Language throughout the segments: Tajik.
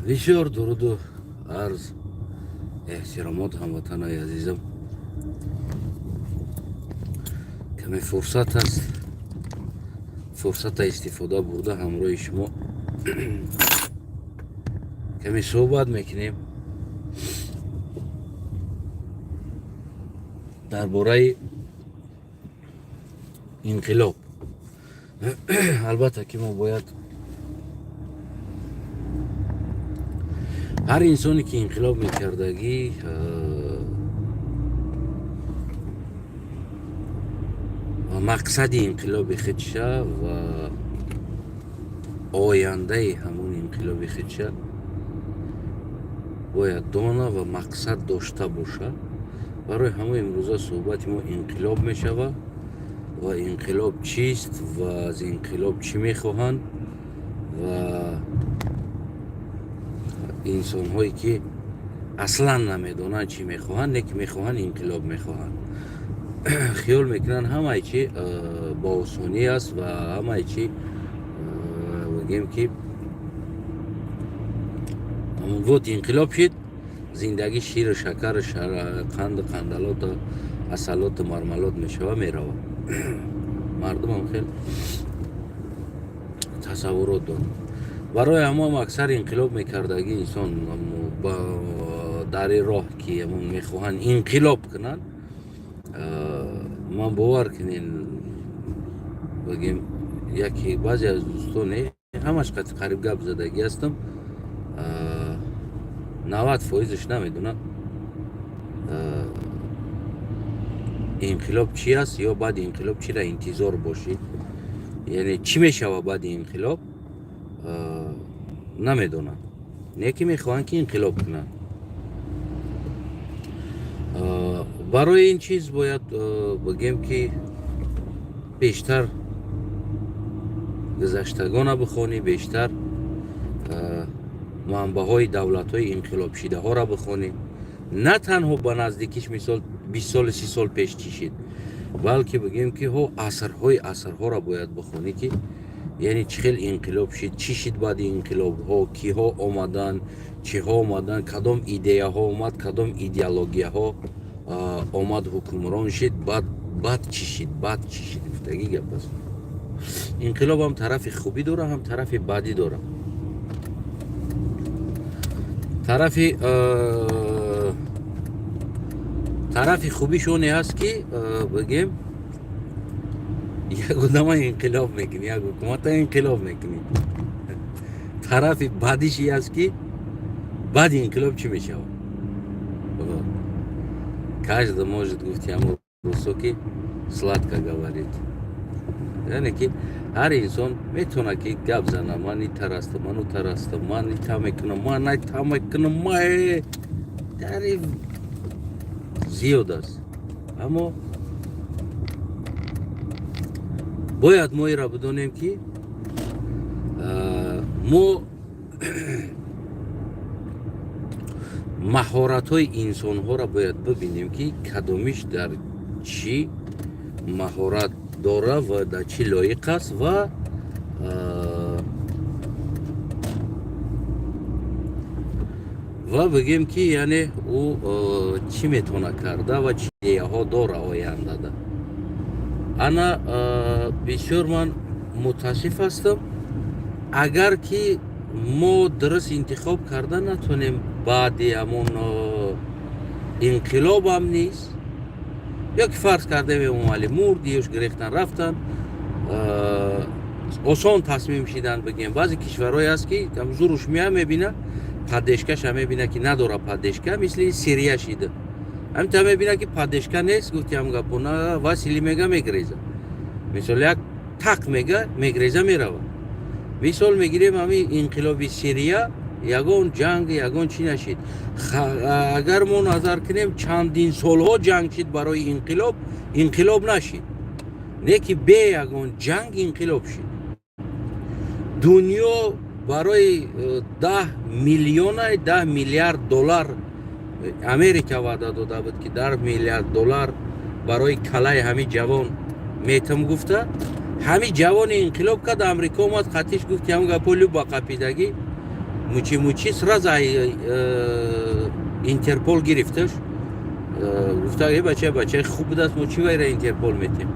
Бисёр дуруду арз, эҳтиромот, ҳамватанои азизам. Каме фурсат аст, фурсата истифода бурда, ҳамроҳи шумо каме суҳбат мекунем дар бораи инқилоб. Албатта, ки мо бояд ҳар инсоне, ки инқилоб мекардагӣ, ва мақсади инқилоби худша ва ояндаи ҳамон инқилоби худша бояд дона ва мақсад дошта бошад. Барои ҳамон имрӯза суҳбати мо инқилоб мешавад ва инқилоб чист ва аз инқилоб чӣ мехоҳанд ва инсонҳое, ки аслан намедонанд, чӣ мехоҳанд, не ки мехоҳанд, инқилоб мехоҳанд, хиёл мекунанд, ҳамаи чи ба осонӣ аст ва ҳамаи чи, бигем, ки вот инқилоб шид, зиндагӣ ширу шакару қанду қандалоту асалоту мармалот мешава, мерава. Мардумам хел тасаввурот дорад. Барои ҳамон аксар инқилоб мекардагӣ инсон дар ин роҳ, ки ҳамон мехоҳанд инқилоб кунанд, ман бовар кунен, бигем, яке баъзе аз дӯстоне, ҳамаш қариб гап задагӣ ҳастам, 90 фоизаш намедонам инқилоб чи аст ё баъди инқилоб чиро интизор бошӣ, яъне чӣ мешава баъди инқилоб, намедонам, не ки мехоҳанд, ки инқилоб кунанд. Барои ин чиз бояд, бигем, ки бештар гузаштагона бихонӣ, бештар манбаъҳои давлатҳои инқилобшидаҳоро бихонӣ, на танҳо ба наздикиш, мисол, 20 соли, 30 сол пеш чӣ шид, балки, бигем, ки ҳо асрҳои асрҳоро бояд бихонӣ, ки яъне чӣ хел инқилоб шид, чӣ шид баъди инқилобҳо, киҳо омаданд, чиҳо омаданд, кадом идеяҳо омад, кадом идеологияҳо омад, ҳукмрон шид, баъд чӣ шид, баъд чӣ шид, гуфтагӣ гап аст. Инқилоб ҳам тарафи хубӣ дора, ҳам тарафи бадӣ дора. Тарафи хубиш оне ҳаст, ки, бигем, як одама инқилоб мекунӣ, як ҳукумата инқилоб мекунӣ. Тарафи бадиш и аст, ки баъди инқилоб чӣ мешавад? Каждый может, гуфти ҳамон русо, ки сладко говорит, яъне ки ҳар инсон метавонад, ки гап зана: ман итар ҳастам, ман утар ҳастам, ман ита мекунам, ман ита мекунам, ма тари зиёд аст. Аммо бояд мо иро бидонем, ки мо маҳоратҳои инсонҳоро бояд бибинем, ки кадомиш дар чӣ маҳорат дора ва дар чӣ лоиқ аст ва бигем, ки яъне ӯ чӣ метавона карда ва чӣ идеяҳо дора ояндада. Ана бисёр ман мутаассиф ҳастам, агар ки мо дуруст интихоб карда натонем, баъди ҳамон инқилобам низ, ё ки фарз кардем, Эмомалӣ мурд, ёш гирехтан рафтан, осон тасмим шидан. Бигем, баъзе кишварҳое ҳаст, ки зуруш мея, мебина, поддержка ша мебина, ки надора поддержка, мисли Сирия шида, ҳамита мебина, ки поддержка нест, гуфти ҳам гапона Васили мега, мегреза, мисол, як тақ мега, мегреза, мерава. Мисол мегирем, ҳамин инқилоби Сирия ягон ҷанг, ягон чӣ нашид. Агар мо назар кунем, чандин солҳо ҷанг шид барои инқилоб, инқилоб нашид, не ки бе ягон ҷанг инқилоб шид. Дунё барои 10 миллиона, 10 миллиард доллар Америка ваъда дода буд, ки 10 миллиард доллар барои калаи ҳамин ҷавон метам гуфта. Ҳамин ҷавони инқилоб кард, Амрико омад, қатиш, гуфти ҳам гапо, люба қапидагӣ. Мучи мучи сразу Интерпол гирифташ, гуфта: «Э, бача, бачаи хуб будааст, мо чӣ вайра Интерпол метем?»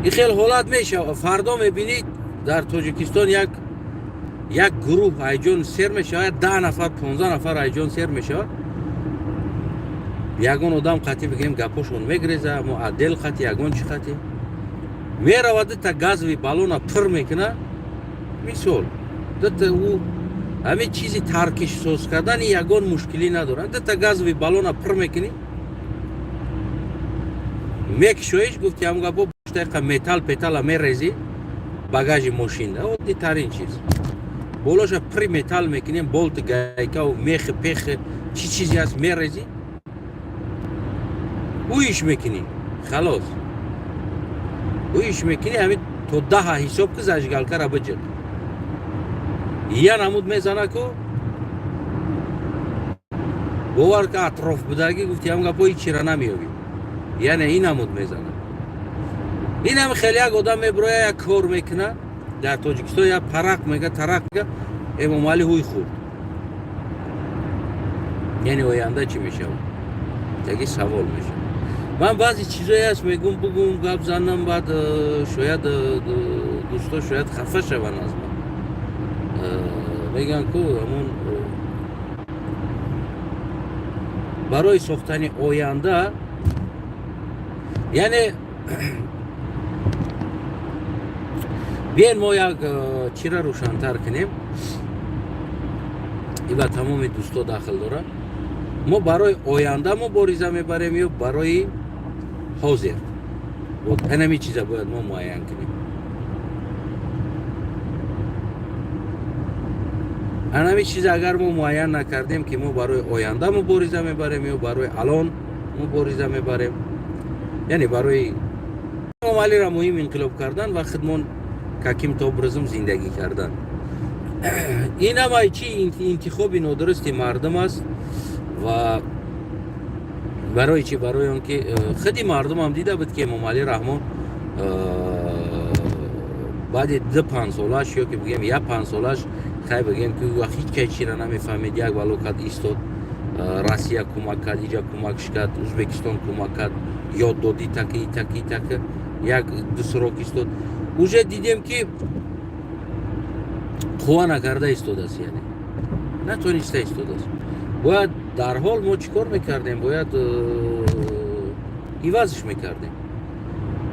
Ин хел ҳолат мешавад. Фардо мебинӣ, дар Тоҷикистон як гурӯҳ айҷон сер мешавад, 10 нафар, 15 нафар айҷон сер мешавад. Ягон одам қатӣ, бигем, гапошон мегреза, мо отдел қатӣ, ягон чӣ қатӣ меравад, дута газовый баллона пур мекуна, мисол, дута. Ӯ ҳамин чизи таркиш соз кардани ягон мушкилӣ надорад. Дута газовый баллона пур мекунӣ, мекушоиш, гуфти ҳамн гапо, буштайқа металл петала мерезӣ, багажи мошин оддитарин чиз, болоша пури металл мекунем, болти, гайкаву мехи пехи, чӣ чизе ҳаст, мерезӣ, ӯиш мекунӣ, халос, ӯиш мекунӣ. Ҳамин то 10-а ҳисоб ки, зажигалкара биҷир, я намуд мезана ку, бовар ка, атроф будагӣ, гуфти ҳам гапо, ҳичира намеёбӣ. Яъне ин намуд мезана. Инам хеле як одам мебироя, як кор мекуна дар Тоҷикистон, як парақ мега, тарақ мега, Эмомалӣ ҳуй хӯрд. Яъне оянда чӣ мешавад, яги савол мешавад. Ман баъзе чизое ҳаст, мегум, бугум, гап занам, баъд шояд дӯсто шояд хафа шаванд аз ман. Мегӯянд ку, ҳамон барои сохтани оянда, яъне биен мо як чира рӯшантар кунем, и ба тамоми дӯсто дахл дорад: мо барои оянда мубориза мебарем ё барои ҳозир? Вот ҳанами чиза бояд мо муайян кунем. Ҳанами чиза агар мо муайян накардем, ки мо барои оянда мубориза мебарем ё барои алон мубориза мебарем, яъне барои Эмомалиро муҳим инқилоб кардан ва худмон каким-то образом зиндагӣ кардан, ин ҳамаи чи интихоби нодурусти мардум аст. Ва барои чи? Барои он ки худи мардумам дида буд, ки Эмомалӣ Раҳмон баъди ду панҷсолаш ё ки бигем як панҷсолаш, хай, бигем ки вақт ҳеҷ кай чира намефаҳмид, як вало кард, истод. Россия кӯмак кард, иҷа кӯмакш кард, Ӯзбекистон кӯмак кард, ёд дод, итаки, итаки, итаки, як ду срок истод. Уже дидем, ки қувва накарда истодааст, яъне натониста истодааст. Бояд дарҳол мо чӣ кор мекардем? Бояд ивазш мекардем.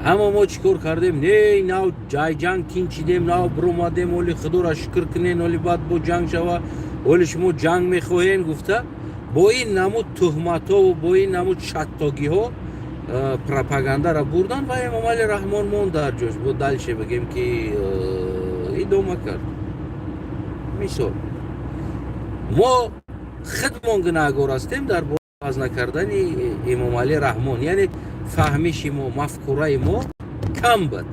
Аммо мо чӣ кор кардем? Не, нав ҷай ҷанг тинчидем, нав биромадем, оли худоро шукр кунен, оли баъд бо ҷанг шава, оли шумо ҷанг мехоҳен, гуфта, бо ин намуд туҳматҳову бо ин намуд шаттогиҳо пропагандаро бурдан ва Эмомали Раҳмон монд дар ҷош. Бо дальше бигем, ки идома кард. Мисол, мо худмон гунаҳгор ҳастем дар бораи накардани Эмомалӣ Раҳмон, яъне фаҳмиши мо, мафкураи мо кам буд,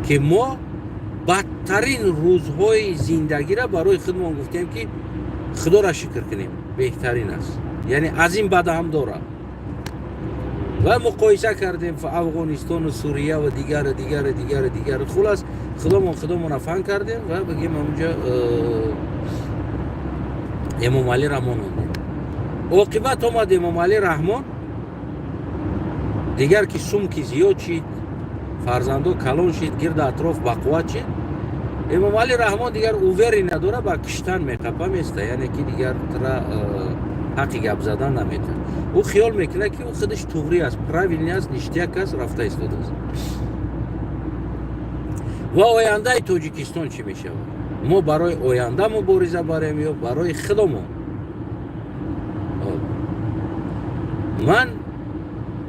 ки мо бадтарин рӯзҳои зиндагира барои худмон гуфтем, ки худоро шукр кунем, беҳтарин аст, яъне аз ин бада ҳам дорад, ва муқоиса кардем Афғонистону Сурия ва дигара, дигара, дигара, дигара. Хулас, худомон худомона фан кардем ва бигем, ҳамунҷа Эмомалӣ Раҳмон ондем. Оқибат омад Эмомалӣ Раҳмон дигар, ки сумки зиёд шид, фарзандо калон шид, гирда атроф бақувват шид. Эмомалӣ Раҳмон дигар уверен надора, ба киштан меқапа места, яъне ки дигар тра ҳаққи гап задан наметавад. Ӯ хиёл мекунад, ки ӯ худаш туғрӣ аст, правильный аст, ништяк аст, рафта истодааст. Ва ояндаи Тоҷикистон чӣ мешавад? Мо барои оянда мубориза барем ё барои худомон? Ман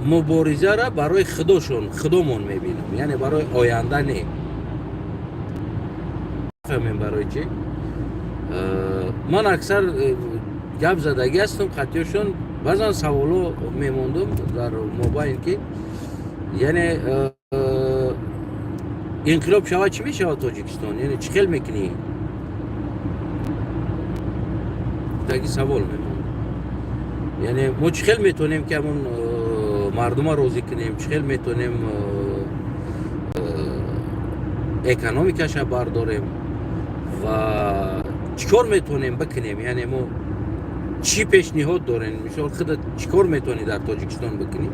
муборизаро барои худошон, худомон мебинам, яъне барои оянда не. Фаҳмем барои чӣ? Ман аксар гап задагӣ ҳастам қатъиёшон, баъзан саволо мемондум дар мобайн, ки яъне инқилоб шавад, чӣ мешавад Тоҷикистон, яъне чӣ хел мекунӣ? Таги савол мемонд, яъне мо чӣ хел метавонем, ки ҳамон мардума розӣ кунем, чӣ хел метавонем Экономикаша бардорем ва чӣ кор метавонем бикунем? Яъне мо чӣ пешниҳод дорем? Мисол, худат чӣ кор метавонӣ дар Тоҷикистон бикунӣ?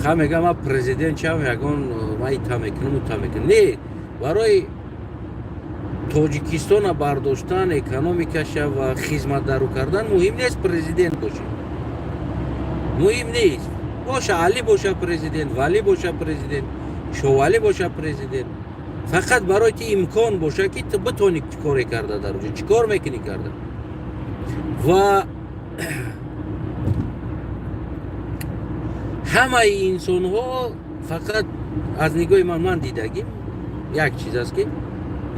Ха, мегам, ма президент шавам, ягон ма ита мекунам, ута мекунам. Не, барои Тоҷикистона бардоштан, экономикаша ва хизматдарӯ кардан муҳим нест президент бошӣ, муҳим нест. Боша Али, боша президент, Валӣ боша президент, Шовалӣ боша президент. Фақат барои ки имкон боша, ки ту битонӣ коре карда дар оҷо, чӣ кор мекунӣ карда. Ва ҳамаи инсонҳо фақат аз нигоҳи ман дидагим як чиз аст, ки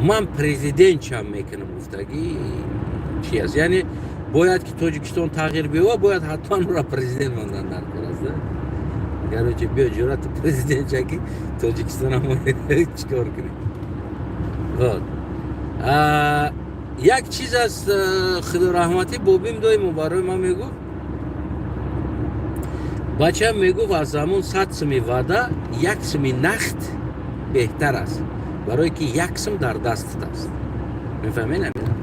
ман президент чам мекунам гуфтагӣ чи аст. Яъне бояд ки Тоҷикистон тағйир биёва, бояд ҳатман ӯра президент мондан дар кор аст. Короче, биё, ҷуръату президент ша, ки Тоҷикистона мо чӣ кор кунем. Вот як чиз аст. Худораҳматӣ бобим доимо барои ман мегуфт: бачам, мегуфт, аз ҳамун 100 суми ваъда 1 суми нақд беҳтар аст, барое ки 1 сум дар дастат аст. Мефаҳмед амина?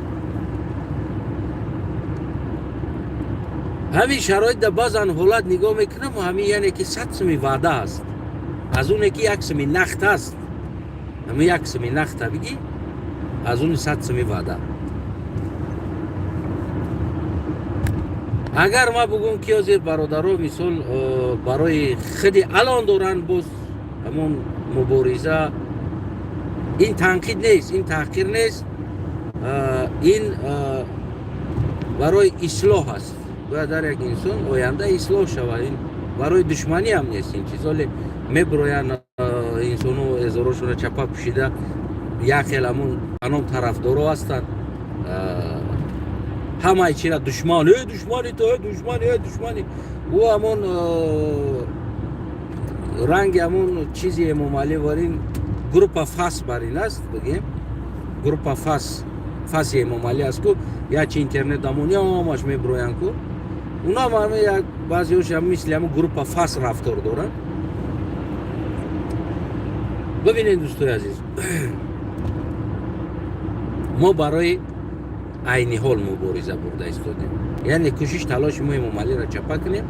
Ҳамин шароит да баъзан ҳолат нигоҳ мекунам, ҳамин, яъне ки 100 суми ваъда аст, аз оне ки 1 суми нақд аст, ҳамин 1 суми нақда бигӣ, аз они 100 суми ваъда. Агар ма бугум, ки ҳозир бародаро, мисол, барои худи алон доранд боз ҳамон мубориза, ин танқид нест, ин таҳқир нест, ин барои ислоҳ аст. Бояд ҳар як инсон оянда ислоҳ шавад. Ин барои душманӣ ҳам нест ин чиз. Оле мебироянд инсону эзорошонро чапа пӯшида, як хел ҳамун аном тарафдоро ҳастанд, ҳамаи чира душман, э душмани то, э душмани, э душмани ӯ. Ҳамон ранги ҳамон чизи Эмомалӣ варин, группа фас барин аст, бигем, группа фас, фаси Эмомалӣ аст ку, ячи интернет дамони ҳамаш мебироянд ку. Уна ҳам як баъзеҳош мисли ҳамон группа фас рафтор доранд. Бибинед, дӯстои азиз, мо барои айни ҳол мубориза бурда истодем. Яъне кӯшиш, талоши мо Эмомалиро чапа кунем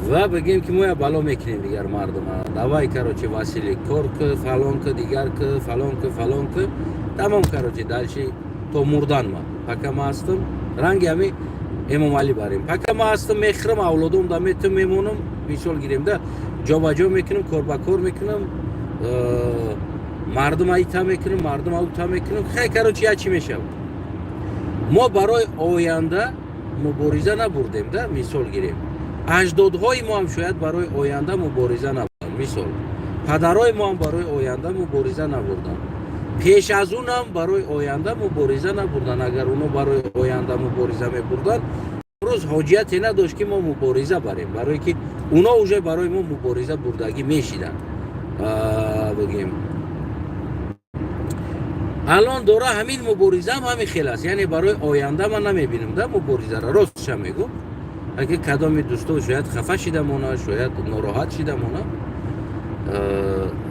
ва бигем, ки мо я бало мекунем дигар мардума. Давай, короче, Василий, кор ки, фалон ки, дигар ки, фалон ки, фалон ки, тамом. Короче, дальше то мурдан ма, пока ма ҳастам, ранги ҳами Эмомалӣ барем. Пока ма ҳастам, мехӯрам, авлодом да метум, мемонам. Мисол гирем, да ҷобаҷо мекунам, кор ба кор мекунам, мардума ита мекунам, мардума ута мекунам. Хай, короче, я чӣ мешавад. Мо барои оянда мубориза набурдем да. Мисол гирем, аҷдодҳои мо ҳам шояд барои оянда мубориза набурданд. Мисол, падарои мо ҳам барои оянда мубориза набурданд, пеш аз он ҳам барои оянда мубориза набурданд. Агар оно барои оянда мубориза мебурданд, имрӯз ҳоҷияте надошт, ки мо мубориза барем, барое ки уно уже барои мо мубориза бурдагӣ мешиданд. Бигем, алон дора ҳамин муборизаам ҳамин хел аст. Яъне барои оянда ман намебинам да муборизара, ростша мегӯ. Агар кадоми дӯсто шояд хафа шида мона, шояд нороҳат шида мона.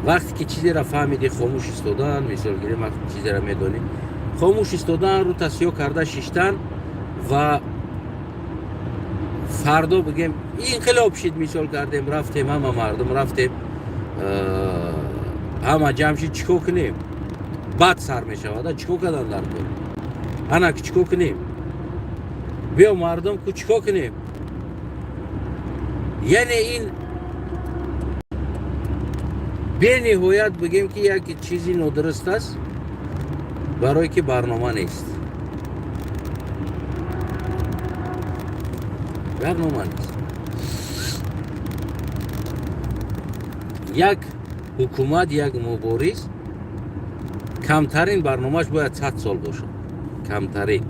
Вақте ки чизеро фаҳмидӣ, хомӯш истодан. Мисол гирем, вақте чизеро медонӣ, хомӯш истодан, рӯта сиёҳ карда шиштан ва фардо, бигем, инқилоб шид, мисол кардем, рафтем, ҳама мардум рафтем, ҳама ҷамъ шид, чӣ кор кунем? Бад сар мешавад. Чӣ кор кардан дар кор? Ана чӣ кор кунем? Биё, мардум ку, чӣ кор кунем? Яъне ин бениҳоят, бигем, ки як чизи нодуруст аст, барое ки барнома нест, барнома нест. Як ҳукумат, як мубориз камтарин барномааш бояд 100 сол бошад, камтарин,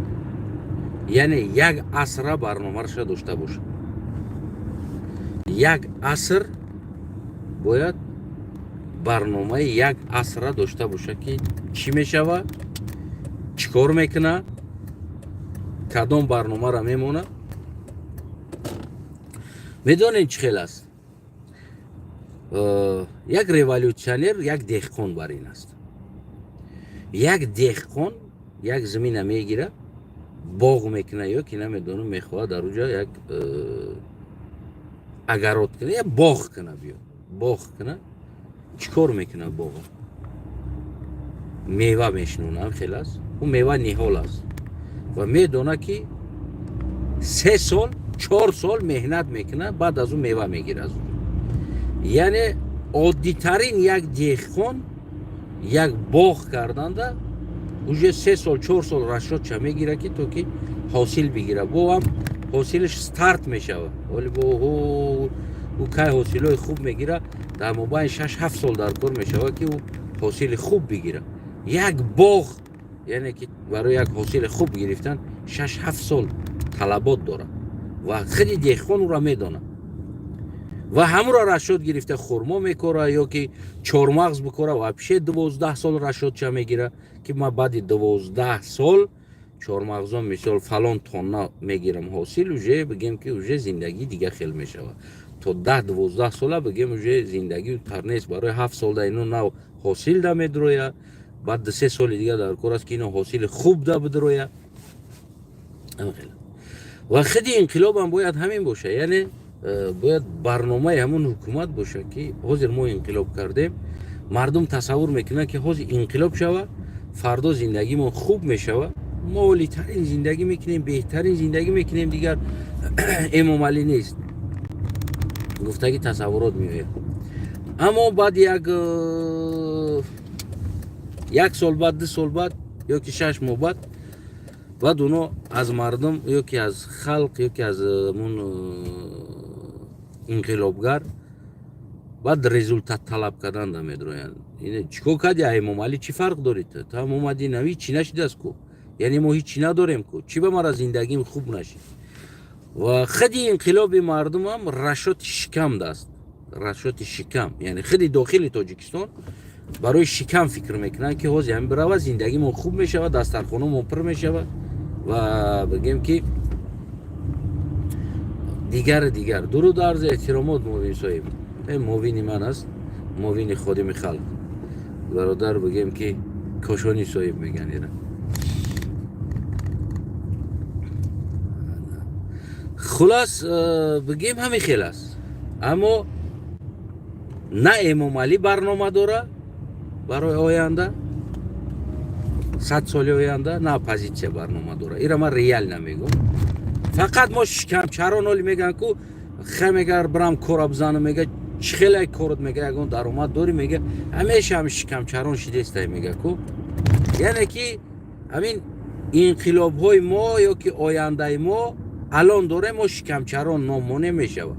яъне як асра барномараша дошта бошад. Як аср бояд барномаи як асра дошта бошад, ки чӣ мешавад, чӣ кор мекунад, кадом барномаро мемонад. Медонед, чӣ хел аст? Як революционер як деҳқон бар ин аст. Як деҳқон як замина мегира, боғ мекуна ё ки намедонам, мехоҳад дар уҷа як огород куна, я боғ куна, биё боғ куна. Чӣ кор мекуна? Боға мева мешинонам, хел аст. Ӯ мева ниҳол аст ва медона, ки 3 сол, 4 сол меҳнат мекунад, баъд аз ӯ мева мегирад аз ӯ. Яъне оддитарин як деҳқон як боғ карданда уже 3 сол, 4 сол расчёт ша мегирад, ки то ки ҳосил бигирад. Боам ҳосилаш старт мешавад, вале бо ӯ кай ҳосилҳои хуб мегирад? Дар мобайни 6-7 сол дар кор мешавад, ки ӯ ҳосили хуб бигирад. Як боғ, яъне ки барои як ҳосили хуб гирифтан 6-7 сол талабот дорад ва худи деҳқон ӯро медонад ва ҳамуро расчёт гирифта хурмо мекора ё ки чормағз бикора, вообще 12 сол расчёт ша мегира, ки ма баъди 12 сол чормағзон мисол фалон тонна мегирам ҳосил. Уже бигем, ки уже зиндагӣ дига хел мешавад. То 10-12 сола, бигем, уже зиндагӣ тар нест. Барои 7 сол да ино нав ҳосил да медроя, баъд 2-3 соли дига дар кор аст, ки ино ҳосили хуб да бидроя. Ва худи инқилобам бояд ҳамин боша, яъне бояд барномаи ҳамон ҳукумат боша, ки ҳозир мо инқилоб кардем. Мардум тасаввур мекунанд, ки ҳозир инқилоб шава, фардо зиндагимон хуб мешава, мо олитарин зиндагӣ мекунем, беҳтарин зиндагӣ мекунем, дигар Эмомалӣ нест, гуфтагӣ тасаввурот меояд. Аммо баъд як сол баъд, 2 сол баъд ё ки 6 моҳ баъд оно аз мардум ё ки аз халқ ё ки аз мун инқилобгар баъд результат талаб кардан да медроянд. Чӣ кор кардӣ? Эмомалӣ чӣ фарқ дорӣ? Ту там омадӣ, нав ҳичи нашидааст ку, яъне мо ҳичи надорем ку, чӣ ба мара зиндагим хуб нашид? Ва худи инқилоби мардумам расчёт и шикам даст, расчёт и шикам, яъне худи дохили Тоҷикистон барои шикам фикр мекунанд, ки ҳозир ҳамин бирава, зиндагимон хуб мешавад, дастархонамон пур мешавад ва бигем, ки дигар дигар. Дуруд, арзи эҳтиромот, муовин соҳиб. Муовини ман аст, муовини ходими халқ, бародар, бигем, ки кошони соҳиб меган ира. Хулас, бигем, ҳамин хел аст. Аммо на Эмомалӣ барнома дора барои оянда, 100 соли оянда, на оппозитсия барнома дора. Ира ман реально мегӯм. Фақат мо шикамчарон оли мегӯянд ку хе мегар бирам кора бизанам, мега чӣ хеле корот, мега ягон даромад дорӣ, мега ҳамеша ҳами шикамчарон шидестай, мега ку. Яъне ки ҳамин инқилобҳои мо ё ки ояндаи мо алон дорем, мо шикамчарон номонем мешавад,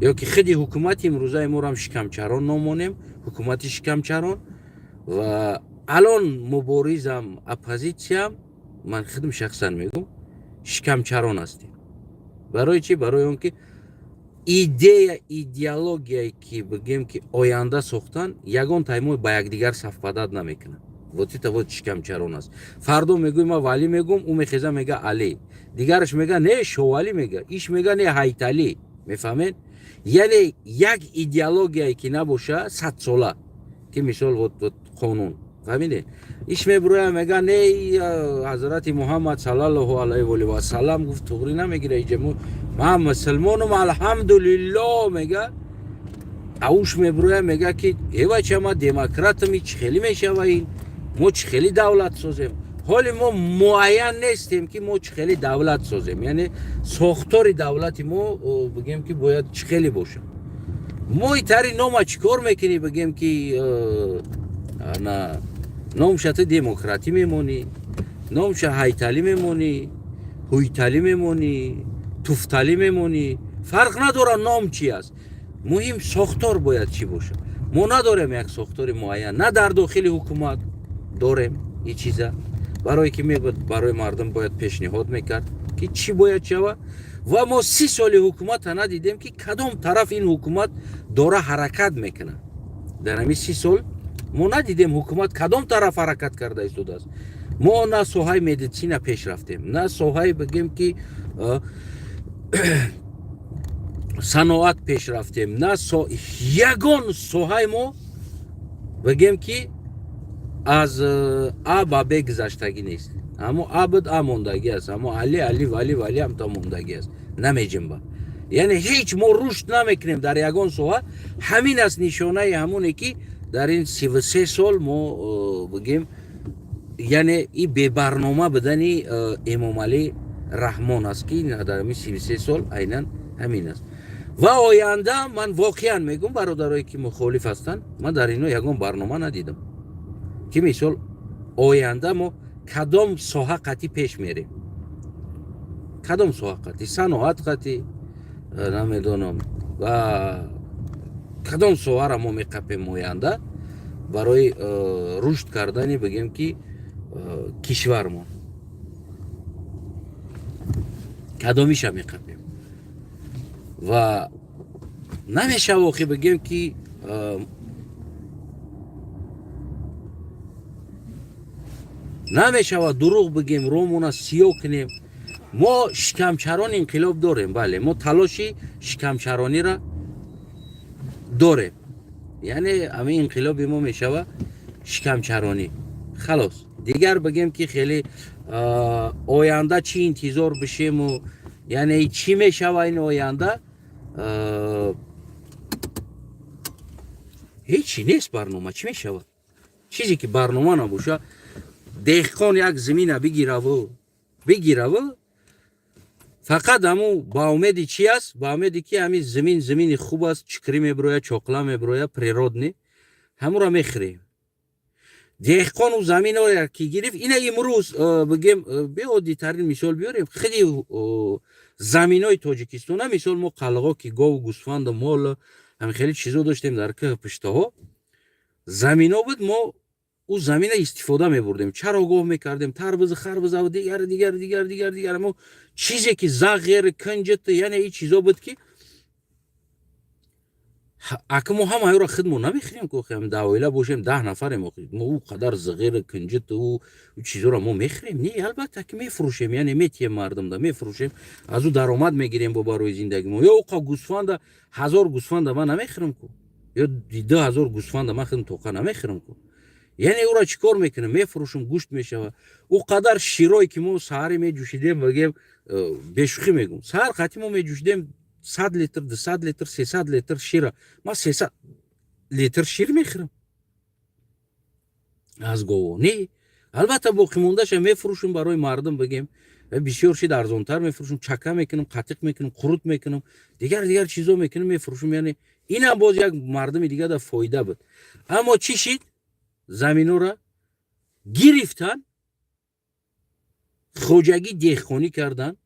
ё ки худи ҳукумати имрӯзаи морам шикамчарон номонем, ҳукумати шикамчарон. Ва алон муборизам, оппозитсиям, ман худам шахсан мегӯм, шикамчарон ҳастем. Барои чӣ? Барои он ки идея, идеологияе ки бигем, ки оянда сохтан, ягон таймо ба якдигар совпадать намекунад. Вот это вот шикамчарон аст. Фардо мегӯй ма валӣ мегӯм, ӯ мехеза, мега Алӣ, дигараш мега не, Шовалӣ, мега иш, мега не, Ҳайталӣ. Мефаҳмед? Яъне як идеологияе ки набоша садсола, ки мисол вот қонун, фаҳмидед, иш мебуроя, мега не, ҳазрати Муҳаммад саллаллоҳу алайҳи валиҳи васаллам гуфт, туғрӣ намегира, иҷа ман мусулмонум, алҳамдулилло, мега. Ауш мебуроя, мега, ки эвача, ма демократам, чӣ хеле мешава ин, мо чӣ хеле давлат созем? Ҳоли мо муайян нестем, ки мо чӣ хеле давлат созем, яъне сохтори давлати мо, бигем, ки бояд чӣ хеле бошад. Мо итари нома чӣ кор мекунӣ? Бигем, ки на номшата демократӣ мемонӣ, номша ҳайталӣ мемонӣ, ҳуйталӣ мемонӣ, туфталӣ мемонӣ, фарқ надорад ном чи аст, муҳим сохтор бояд чӣ бошад. Мо надорем як сохтори муайян, на дар дохили ҳукумат дорем и чиза, барое ки мебуд, барои мардум бояд пешниҳод мекард, ки чӣ бояд шавад. Ва мо 30 соли ҳукумата надидем, ки кадом тараф ин ҳукумат дора ҳаракат мекунад. Дар ҳамин 30 сол мо надидем, ҳукумат кадом тараф ҳаракат карда истодааст. Мо на соҳаи медицина пеш рафтем, на соҳаи, бигем, ки саноат пеш рафтем, на ягон соҳаи мо, бигем, ки Аз А ба Б гузаштагӣ нест. Ҳамо А буд, А мондагӣ аст, ҳамо Али, Али, Вали, Вали ҳамта мондагӣ аст, намеҷимба. Яъне ҳеҷ мо рушд намекунем дар ягон соҳа. Ҳамин аст нишонаи ҳамоне, ки дар ин 33 сол мо бигем, яъне и бебарнома будани Эмомалӣ Раҳмон аст, ки дар ҳамин 33 сол айнан ҳамин аст. Ва оянда ман воқеан мегӯм, бародарое ки мухолиф ҳастанд, ман дар ино ягон барнома надидам, ки мисол оянда мо кадом соҳа қатъӣ пеш мерем, кадом соҳа қатъӣ, саноат қатъӣ, намедонам, ва кадом соҳаро мо меқапем оянда барои рушд кардани, бигем ки, кишвармон, кадомиша меқапем. Ва намешава охи, бигем ки, намешава дурӯғ бигем, ромона сиёҳ кунем. Мо шикамчарон инқилоб дорем, бале, мо талоши шикамчарониро дорем, яъне ҳамин инқилоби мо мешава шикамчаронӣ, халос. Дигар бигем ки хеле оянда чӣ интизор бишему, яъне чӣ мешава ин оянда, ҳечи нест барнома. Чӣ мешава? Чизе ки барнома набоша, деҳқон як зимина бигираву фақат ҳаму ба умеди чӣ аст? Ба умеди ки ҳамин зимин зимини хуб аст, чикрӣ мебироя, чоқла мебироя, природный, ҳамуро мехӯрем. Деҳқон ӯ заминро ки гирифт, ина имрӯз бигем, беоддитарин мисол биёрем, хеле заминои Тоҷикистона, мисол, мо қалғо ки гову гӯсфанду мол, ҳамин хеле чизо доштем, дар кӯҳ пуштаҳо замино буд, мо ӯ замина истифода мебурдем, чарогоҳ мекардем, тарбузу харбузаву дигар, дигар, дигар, дигар, дигар, мо чизе ки зағер, кунҷит, яъне ин чизо буд, ки ака мо ҳамаёро худмо намехӯрем ку, дар оила бошем, 10 нафарем, мо ӯ қадар зағер, кунҷит, ӯ чизоро мо мехӯрем? Не, албатта ки мефурӯшем, яъне метиҳем мардумда, мефурӯшем, аз ӯ даромад мегирем бо барои зиндагӣ мо. Ё ӯқа гӯсфанда, 1000 гӯсфанда ман намехӯрам ку, ё 2000 гӯсфанда ман худм тоқа намехӯрам ку. Яъне ӯро чӣ кор мекунем? Мефурӯшем, гӯшт мешава. Ӯ қадар широе ки мо саҳаре меҷӯшидем, бигем, бешӯхӣ мегӯм, саҳар қатӣ мо меҷӯшидем 100 литр, 200 литр, 300 литр шира. Ман 300 литр шир мехӯрам аз гово? Не, албатта, боқимондаша мефурӯшем барои мардум, бигем, бисёр шид, арзонтар мефурӯшем, чака мекунем, қатиқ мекунем, қурут мекунем, дигар, дигар чизо мекунем, мефурӯшем. Яъне инам боз як мардуми дигар да фоида буд. Аммо чӣ шид? Заминора гирифтан, хоҷагӣ деҳқонӣ кардан,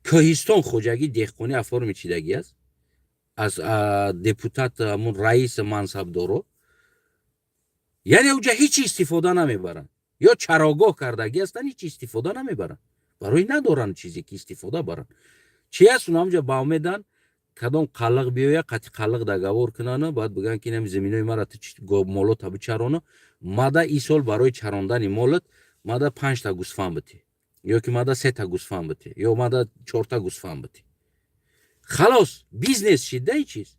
кӯҳистон хоҷагӣ деҳқонӣ оформить шидагӣ аст аз депутат, ҳамун раиси мансабдоро, яъне уҷа ҳеҷ истифода намебаранд, ё чарогоҳ кардагӣ ҳастанд, ҳеҷ истифода намебаранд, барои надоранд чизе ки истифода баранд. Чи аст? Унамҷа ба умедан кадом қаллиқ биёя, қати қаллиқ договор кунана, баъд бигӯянд ки инами заминои мара ту молота бичарона, мада ин сол барои чарондани молот мада панҷта гӯсфанд битӣ, ё ки мада сета гӯсфанд битӣ, ё мада чорта гӯсфанд битӣ. Халос, бизнес шид да и чиз.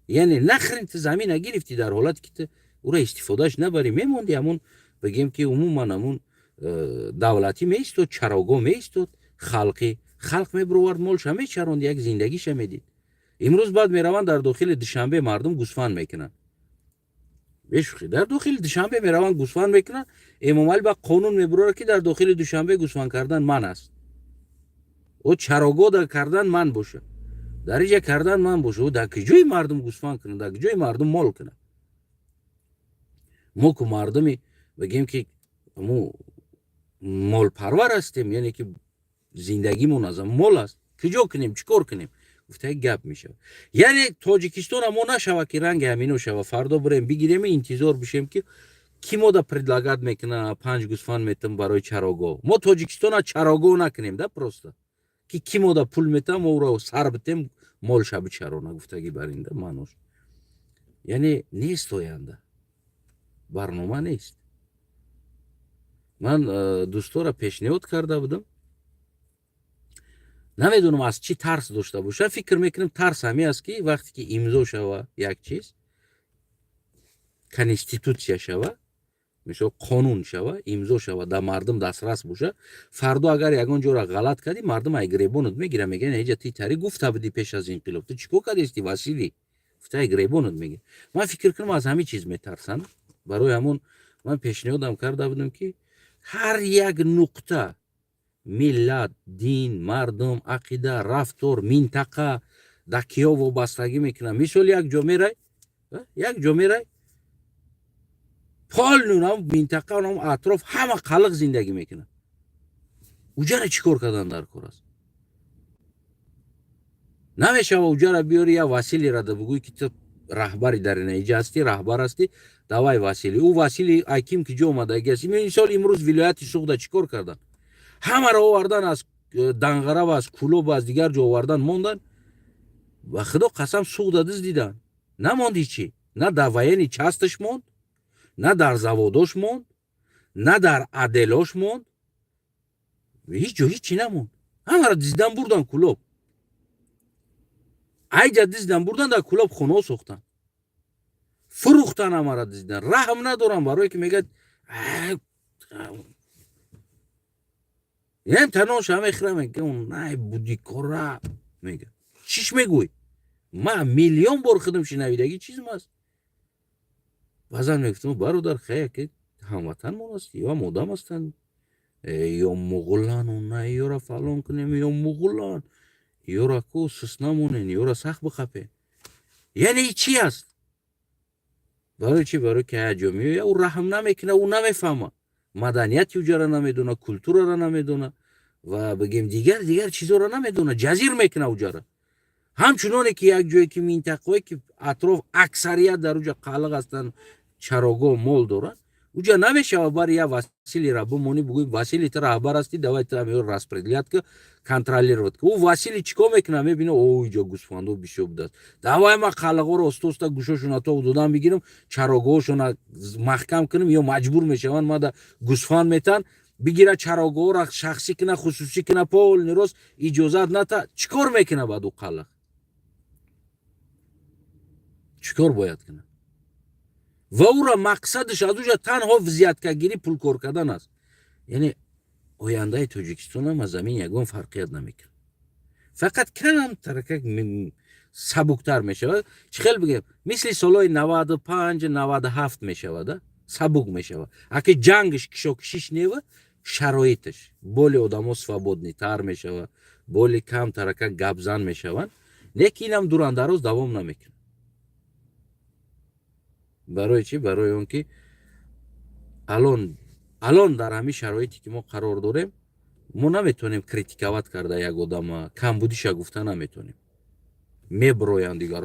Яъне нахрен ту замина гирифтӣ, дар ҳолате ки ту ура истифодааш набарӣ? Мемонди ҳамун, бигем ки, умуман ҳамун давлатӣ меистод, чарогоҳ меистод, халқӣ, халқ мебировард, молша мечаронд, як зиндагиша медид. Имрӯз баъд мераванд дар дохили Душанбе, мардум гӯсфанд мекунанд, бешӯхӣ, дар дохили Душанбе мераванд, гӯсфанд мекунанд. Эмомалӣ ба қонун мебурорад, ки дар дохили Душанбе гӯсфанд кардан ман аст, ӯ чарогоҳ кардан ман боша, дар иҷа кардан ман боша. Ӯ дар куҷои мардум гӯсфанд кунад, дар куҷои мардум мол кунад? Мо ку мардуми, бигем ки, мо молпарвар ҳастем, яъне ки зиндагимон аз мол аст. Куҷо кунем, чӣ кор кунем, гуфта гап мешавад. Яъне Тоҷикистона мо нашава ки ранги ҳамино шава, фардо бирем бигирем, интизор бишем, ки ки мода предлагать мекуна, панҷ гӯсфанд метам барои чарогоҳ. Мо Тоҷикистона чарогоҳ накунем да, просто ки мода пул метам, мо ӯро сар битем, молша бичарона, гуфтагӣ бар инда маънош. Яъне нест оянда, барнома нест. Ман дӯстора пешниҳод карда будам, намедонам, аз чӣ тарс дошта бошад. Фикр мекунам, тарс ҳамин аст, ки вақте ки имзо шава, як чиз, конститутсия шава, Мисол, қонун шава, имзо шава, дар мардум дастрас боша. Фардо агар ягон ҷора ғалат кардӣ, мардум ай гребонат мегира, мегӯян: «Эҷа ти тари гуфта будӣ пеш аз инқилоб, ту чӣ кор кардисти, Василий?» Гуфта, ай гребонат мегира. Ман фикр кунам, аз ҳамин чиз метарсанд. Барои ҳамон ман пешниҳодам карда будам, ки ҳар як нуқта, миллат, дин, мардум, ақида, рафтор, минтақа дар киё вобастагӣ мекунад. Мисол, як ҷо мерай, як ҷо мерай, полный минтақа, атроф ҳама қалиқ зиндагӣ мекунад. Уҷара чӣ кор кардан дар кор аст? Намешава уҷара биёри, я Василийра да бугӯй, ки ту раҳбари дар инаиҷа ҳастӣ, раҳбар ҳастӣ, давай, Василий. Ӯ Василий аким ки ҷо омадаги аст. Мисол, имрӯз вилояти Суғда чӣ кор кардан? Ҳамаро овардан аз Данғара, аз Кӯлоб, аз дигар ҷо овардан, мондан. Ба Худо қасам, Суғда дуздидан намонд ҳичи. На дар военный часть аш монд, на дар заводош монд, на дар отделош монд, ҳеҷ ҷо ҳичи намонд. Ҳамаро диздан бурдан Кӯлоб. Айҷа диздан бурдан, дар Кӯлоб хонаҳо сохтан, фурӯхтан. Ҳамаро диздан, раҳм надорам, барое ки мегӯяд ям таноша мехӯра, мега: «Най, будикора», мега. Чиш мегӯй? Ма миллион бор худам шинавидагӣ чизм аст. Баъзан мегуфтам: «Бародар, хая ки ҳамватанмон аст, ё ҳам одам ҳастанд, ё муғуллану на ёра фалон кунем, ё муғуллан, ёра ку сус намонен, ёра сахт бихапем». Яъне чи аст? Барои чи? Барои ки ҳая ҷо меоя, ӯ раҳм намекуна, ӯ намефаҳма, маданияти уҷара намедона, культураро намедона ва бигем, дигар дигар чизоро намедона, ҷазир мекуна уҷара. Ҳамчуноне ки як ҷое ки минтақое ки атроф аксарият дар уҷа қалиқ ҳастанд, чарогоҳ, мол доранд, уҷа намешава бари я Василийра бимонӣ, бугӯй: «Василий, ту раҳбар ҳастӣ, давай ту ҳамиро распределять ка, контролировать ка». Ӯ Василий чӣ кор мекунад? Мебина: «О, иҷо гӯсфандо бисёр будааст, давай ма қалиқҳоро оста оста гӯшошона тоқ додан бигирам, чарогоҳошона маҳкам кунам, ё маҷбур мешаванд мада гӯсфанд метан». Бигира, чарогоҳро шахсӣ куна, хусусӣ куна, полный рост иҷозат ната. Чӣ кор мекуна баъд ӯ қалиқ? Чӣ кор бояд кунад? Ва ӯра мақсадаш аз уҷа танҳо взятка гирӣ, пулкор кардан аст. Яъне ояндаи Тоҷикистонам аз замин ягон фарқият намекунад, фақат кам таракак сабуктар мешавад. Чӣ хел бигем, мисли солҳои 95, 97 мешавад, сабук мешавад. Аки ҷангш, кишокишиш нева, шароиташ более одамо свободный тар мешавад, более кам таракак гапзан мешаванд. Лекин инам дурандароз давом намекунад. Барои чӣ? Барои он ки алон дар ҳамин шароите ки мо қарор дорем, мо наметавонем критиковать карда як одама, камбудиша гуфта наметавонем. Меброянд дигар,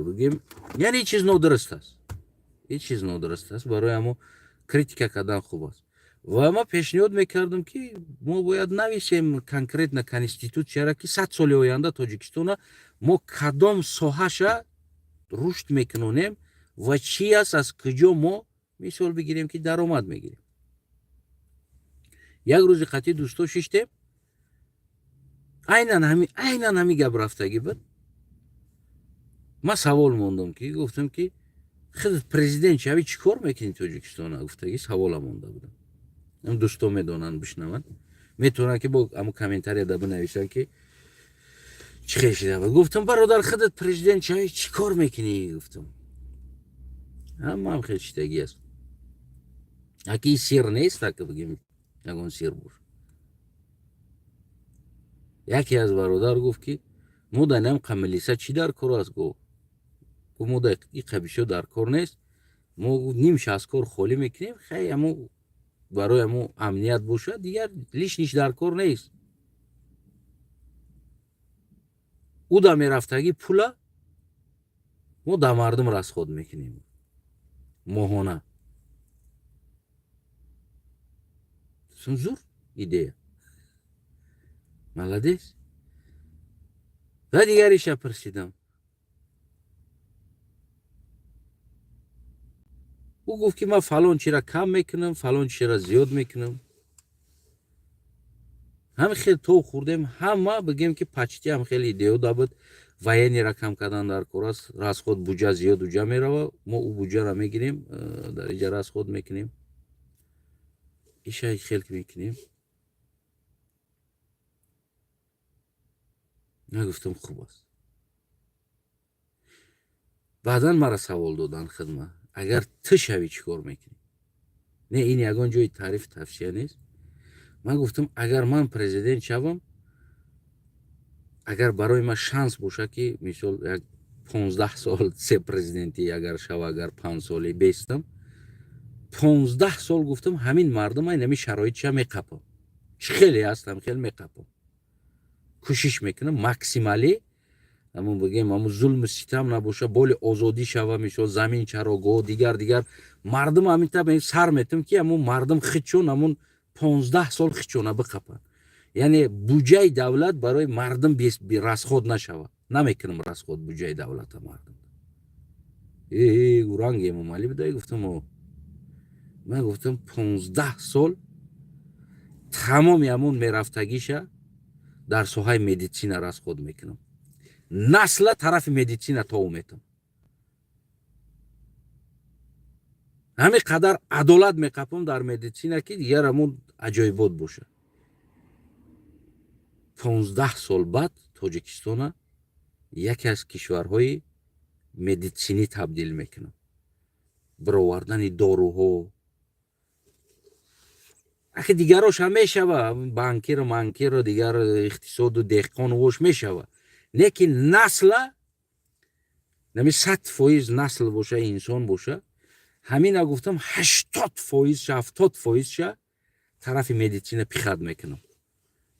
бигем, яъне ҳеҷ чиз нодуруст аст, ҳеҷ чиз нодуруст аст. Барои ҳамо критика кардан хуб аст. Ва ман пешниҳод мекардам, ки мо бояд нависем конкретно конститутсияра, ки 100 соли оянда Тоҷикистона мо кадом соҳаша рушд мекунонем ва чи аст, аз куҷо мо, мисол бигирем, ки даромад мегирем. Як рӯзи қатъи дӯсто шиштем, айнан ҳами гап рафтагӣ буд. Ман савол мондам, ки гуфтам, ки худат президент шавӣ, чӣ кор мекунӣ Тоҷикистона? Гуфтагӣ савола монда будам. Дӯсто медонанд, бишнаванд, метавонанд, ки бо ҳамо комментарияда бинависанд, ки чӣ хел шида буд. Гуфтам: «Бародар, худат президент шавӣ, чӣ кор мекунӣ?» Гуфтам, ҳамаам хел шидагӣ аст. Аки сир нест, ака бигем, ягон сир бош. Яке аз бародар гуфт, ки мо дар инам қамилиса чӣ дар кор аст? Гуфт, мо дар и қабишо дар кор нест. Мо нимша аз кор холӣ мекунем, хай, амо барои амо амният бошад, дигар лишний ш дар кор нест. Ӯ да мерафтагӣ пула мо да мардум расход мекунем моҳона. Зур идея, молодец. Ва дигариша пурсидам, ӯ гуфт, ки ман фалон чира кам мекунам, фалон чира зиёд мекунам. Ҳами хел то хӯрдем, ҳама бигем, ки почти ҳам хеле идео да буд. Военный ра кам кардан дар кор аст. Расход буҷа зиёд уҷа мерава, мо ӯ буҷаро мегирем, дар иҷа расход мекунем, иша хел мекунем. Нагуфтам, хуб аст. Баъдан мара савол додан хидма: агар ту шавӣ, чӣ кор мекунӣ? Не, ин ягон ҷои таъриф, тавсия нест. Ман гуфтам, агар ман президент шавам, агар барои ман шанс боша, ки мисол як 15 сол се президентӣ агар шава, агар 5 соли бестам, 15 сол, гуфтам, ҳамин мардум ай нами шароитша меқапам, чӣ хеле ҳастам, хеле меқапам, кӯшиш мекунам максималӣ, ҳамон бигем, ҳамон зулму ситам набоша, боли озодӣ шава, мисол замин, чарогоҳ, дигар дигар. Мардум ҳамин та сар метам, ки ҳамон мардум хичон ҳамон 15 сол хичона биқапанд, яъне буҷаи давлат барои мардум расход нашава. Намекунам расход буҷаи давлата мардум. Уранг Эмомалӣ будай. Гуфтам, ман гуфтам, 15 сол тамоми ҳамон мерафтагиша дар соҳаи медицина расход мекунам, насла тарафи медицина тов метам, ҳамин қадар адолат меқапам дар медицина, ки дигар ҳамон аҷоибот бошад. 15 сол баъд Тоҷикистона яке аз кишварҳои медитсинӣ табдил мекунам. Бировардани доруҳо, ахи, дигарош ҳам мешава, банкиру манкиру дигар, иқтисоду деҳқону вош мешава, лекин насла нами 100% насл боша, инсон боша. Ҳамина гуфтам, 80%-ша, 70%-ша тарафи медицина пихат мекунам,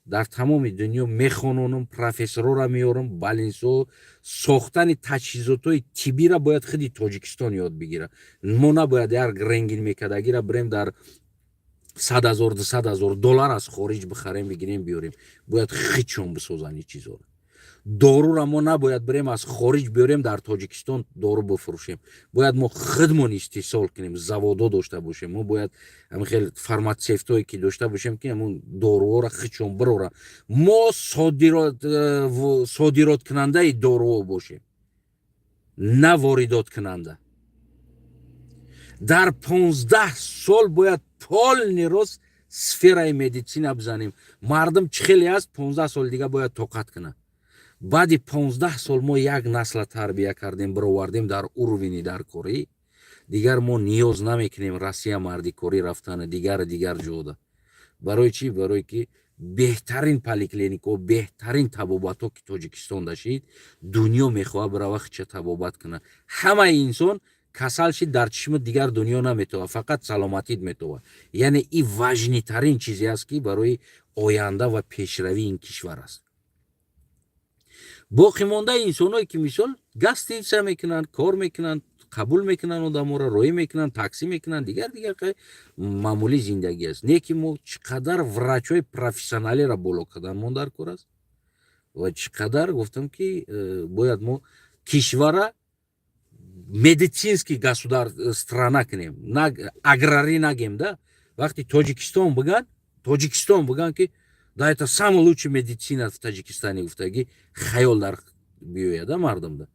дар тамоми дунё мехононам, профессорора меорам, больница сохтани таҷҳизотҳои тиббира бояд худи Тоҷикистон ёд бигира. Мо набояд як рентген мекардагира бирем дар 100 000, 200 000 доллар аз хориҷ бихарем, бигирем, биёрем. Бояд хичон бисозанд ин чизҳоро. Дорура мо набояд бирем аз хориҷ биёрем, дар Тоҷикистон дору бифурӯшем. Бояд мо худмон истеҳсол кунем, заводҳо дошта бошем. Мо бояд ҳамин хел фарматсевтое ки дошта бошем, ки ҳамун доруҳоро хичон бирора. Мо содироткунандаи доруҳо бошем, на воридоткунанда. Дар 15 сол бояд полный рост сфераи медицина бизанем. Мардум чӣ хеле аст, 15 соли дига бояд тоқат кунад. Баъди 15 сол мо як насла тарбия кардем, бировардем дар уровень и даркорӣ, дигар мо ниёз намекунем Россия мардикорӣ рафтана, дигар дигар ҷода. Барои чӣ? Барое ки беҳтарин поликлиникаҳо, беҳтарин табобатҳо ки Тоҷикистон дашид, дунё мехоҳад бирава хича табобат кунад. Ҳамаи инсон касал шид, дар чишми дигар дунё наметова, фақат саломатит метова. Яъне и важный тарин чизе аст, ки барои оянда ва пешравии ин кишвар аст. Боқӣ мондаи инсонҳое ки мисол гостиница мекунанд, кор мекунанд, қабул мекунанд, одаморо роҳӣ мекунанд, таксӣ мекунанд, дигар дигар, маъмулӣ зиндагӣ аст. Не ки мо чӣ қадар врачҳои профессионалиро боло кардан мо дар кор аст ва чӣ қадар, гуфтам, ки бояд мо кишвара медицинский государ страна кунем, аграрӣ нагем да. Вақти Тоҷикистон биган, Тоҷикистон биган, ки да, это самая лучшая медицина в Таджикистане гуфтагӣ хаёл дар биёяда мардумда.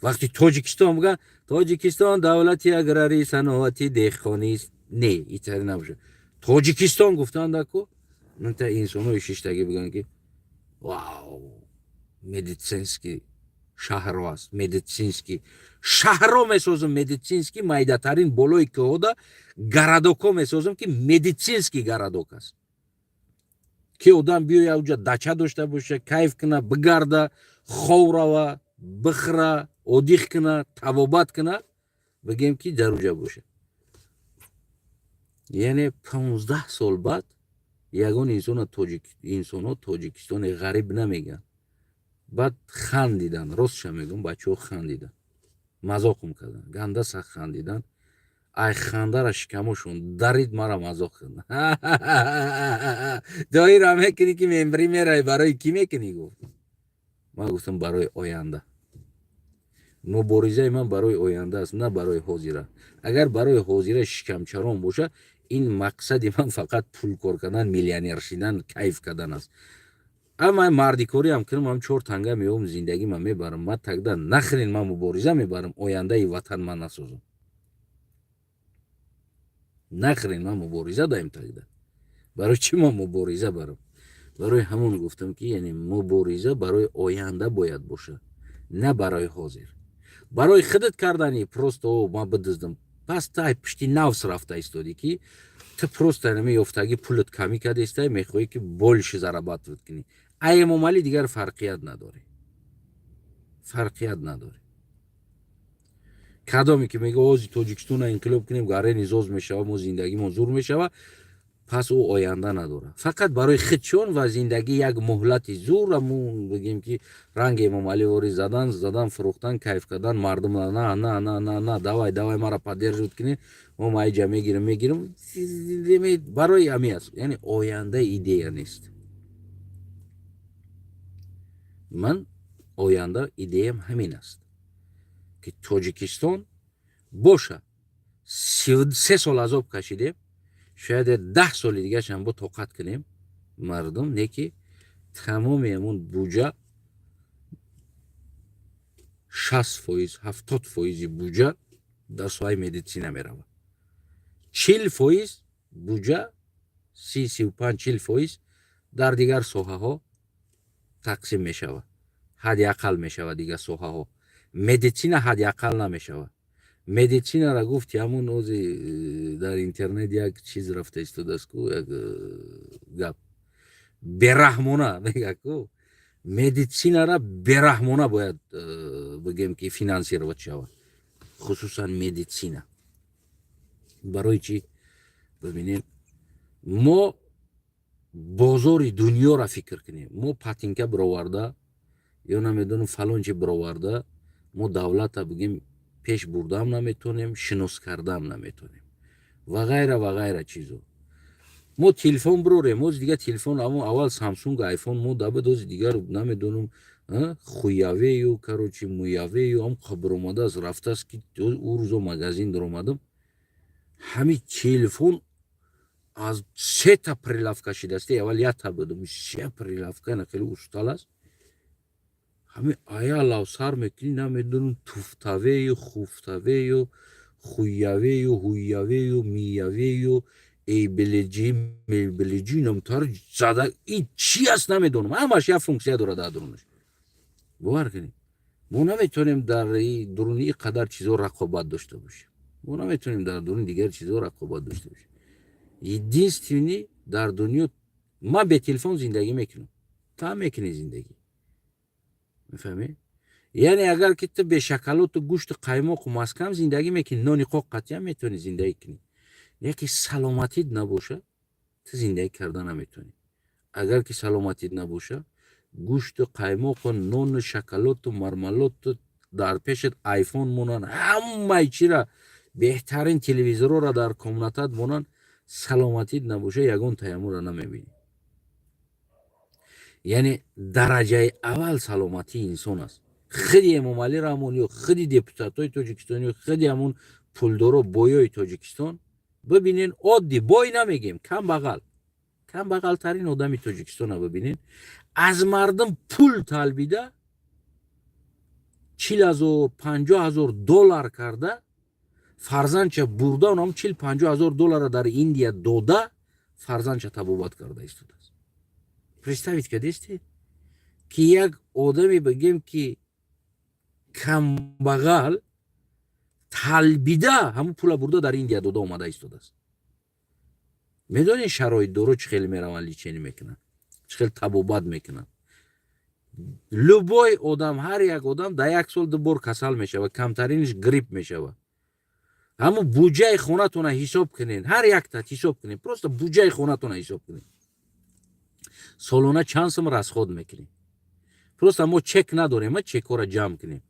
Вақти Тоҷикистон биган, Тоҷикистон давлати аграрӣ, саноати, деҳқонист, не, итари набошад. Тоҷикистон гуфтандаку та инсонҳои шиштагӣ биган, ки вау, медицинский шаҳрҳо аст, медицинский шаҳрҳо месозам, медицинский майдатарин болои кӯҳода городок ҳо месозам, ки медицинский городок аст, ки одам биёя уҷа дача дошта боша, кайф куна, бигарда, хов рава, бихӯра, отдых куна, табобат куна, бигем ки дар уҷа боша. Яъне 15 сол баъд ягон инсона инсонҳо Тоҷикистони ғариб намегӯянд. Баъд хандидан, ростша мегӯм, бачаҳо хандидан, мазоқум кардан, ганда сахт хандидан. Ай хандара шикамошон дарид, мара мазоқ кардан. Доира мекунӣ, ки мембрӣ меравӣ, барои кӣ мекунӣ, гуфт. Ман гуфтам, барои оянда. Муборизаи ман барои оянда аст, на барои ҳозира. Агар барои ҳозира шикамчарон боша, ин мақсади ман фақат пул кор кардан, миллионер шидан, кайф кардан аст. Ама мардикориам кунам, ам чор танга меёбам, зиндагима мебарам. Ма тогда нахрен ман мубориза мебарам, ояндаи ватан ман насозам? Нахрен ман мубориза даем тогда? Барои чӣ ман мубориза барам? Барои ҳамон гуфтам, ки яъне мубориза барои оянда бояд бошад, на барои ҳозир, барои худат кардани. Просто ман бидуздам, пас тай пишти нафс рафта истодӣ, ки ту просто нами ёфтагӣ пулат камӣ кардестай, мехоҳӣ, ки больше зарабатывать кунӣ. А Эмомалӣ дигар фарқият надорӣ, фарқият надорӣ. Кадоме ки мега, ози Тоҷикистона инқилоб кунем, гарени зоз мешава, мо зиндагимон зур мешава, пас ӯ оянда надорад. Фақат барои худшон ва зиндагӣ як муҳлати зур, амун бигем, ки ранги Эмомаливори задан задан, фурӯхтан, кайф кардан мардум. На, на, на, на, на, давай, давай, мара поддерживать кунед, мо маиҷа мегирем, мегирем. Барои ами аст, яъне оянда идея нест. Ман оянда идеям ҳамин аст, ки Тоҷикистон боша. 33 сол азоб кашидем, шояд 10 соли дигаршам бо тоқат кунем. Мардум не, ки тамоми ҳамун буҷа, 60%, 70%-и буҷа дар соҳаи медицина меравад, 40% буҷа, 30, 35, 40% дар дигар соҳаҳо тақсим мешавад, ҳадди ақал мешавад дигар соҳаҳо. Медицина ҳадди ақал намешавад. Медицинара гуфти, ҳамун ози дар интернет як чиз рафта истодааст ку, як гап бераҳмона мега ку, медицинара бераҳмона бояд бигем, ки финансировать шавад, хусусан медицина. Барои чӣ? Бибинем, мо бозори дунёра фикр кунем. Мо патинка бироварда ё намедонам фалон чи бироварда, мо давлата бигем пеш бурдаам наметонем, шинос кардаам наметонем ва ғайра ва ғайра чизо. Мо телефон бирорем, ози дигар телефон, аввал Самсунг, Айфон мо дабуд, ози дигар намедонам хуявею, короче, муявею ам қабр рафтааст, ки ӯ рӯзо магазин даромадам, ҳами телефон аз сета прилавка шидааст. Аввал якта будум, се прилавка на, хеле устал аст. Ҳами ая лавсар мекунӣ, намедонам туфтавею, хуфтавею, хуявею, ҳуявею, миявею, эйбелеҷи, мебелеҷи, намтар зада, и чи аст, намедонам, ҳамаш як функсия дорад дар дурунаш. Бовар кунед, мо наметавонем дар дуруни ин қадар чизо рақобат дошта бошем. Мо наметавонем дар дуруни дигар чизо рақобат дошта бошем. Единственный дар дунё ман бе телефон зиндагӣ мекунам, та мекунӣ зиндагӣ, мефаҳмӣ? Яъне агар ки ту бе шоколаду гӯшту қаймоқу маскам зиндагӣ мекунӣ, нони қоқ қатъиян метавонӣ зиндагӣ кунӣ, яке саломатит набоша, ту зиндагӣ карда наметавонӣ. Агар ки саломатит набоша, гӯшту қаймоқу нону шоколаду мармаладу дар пешат Айфон монанд, ҳамаи чира, беҳтарин телевизорҳоро дар комнатат монанд, саломатит набоша, ягон таяммурро намебинӣ. Яъне дараҷаи аввал саломатии инсон аст. Худи Эмомалӣ Раҳмон ё худи депутатҳои Тоҷикистон ё худи ҳамун пулдоро, боёи Тоҷикистон бибинен, оддӣ бой намегем, камбағал, камбағалтарин одами Тоҷикистона бибинен, аз мардум пул талбида, 40 000, 50 000 доллар карда, фарзандча бурда, онам 40-50 ҳазор доллара дар Индия дода, фарзандча табобат карда истодааст. Представить кардесте, ки як одаме, бигем, ки камбағал, талбида ҳамун пула бурда, дар Индия дода омада истодааст. Медонед, шароитдоро чӣ хеле мераванд, лечение мекунанд, чӣ хел табобат мекунанд? Любой одам, ҳар як одам дар як сол ду бор касал мешавад, камтаринаш грипп мешавад. Ҳамун буҷаи хонатона ҳисоб кунед, ҳар якта ҳисоб кунед, просто буҷаи хонатона ҳисоб кунед, солона чанд сум расход мекунем. Просто мо чек надорем, ма чекҳоро ҷамъ кунем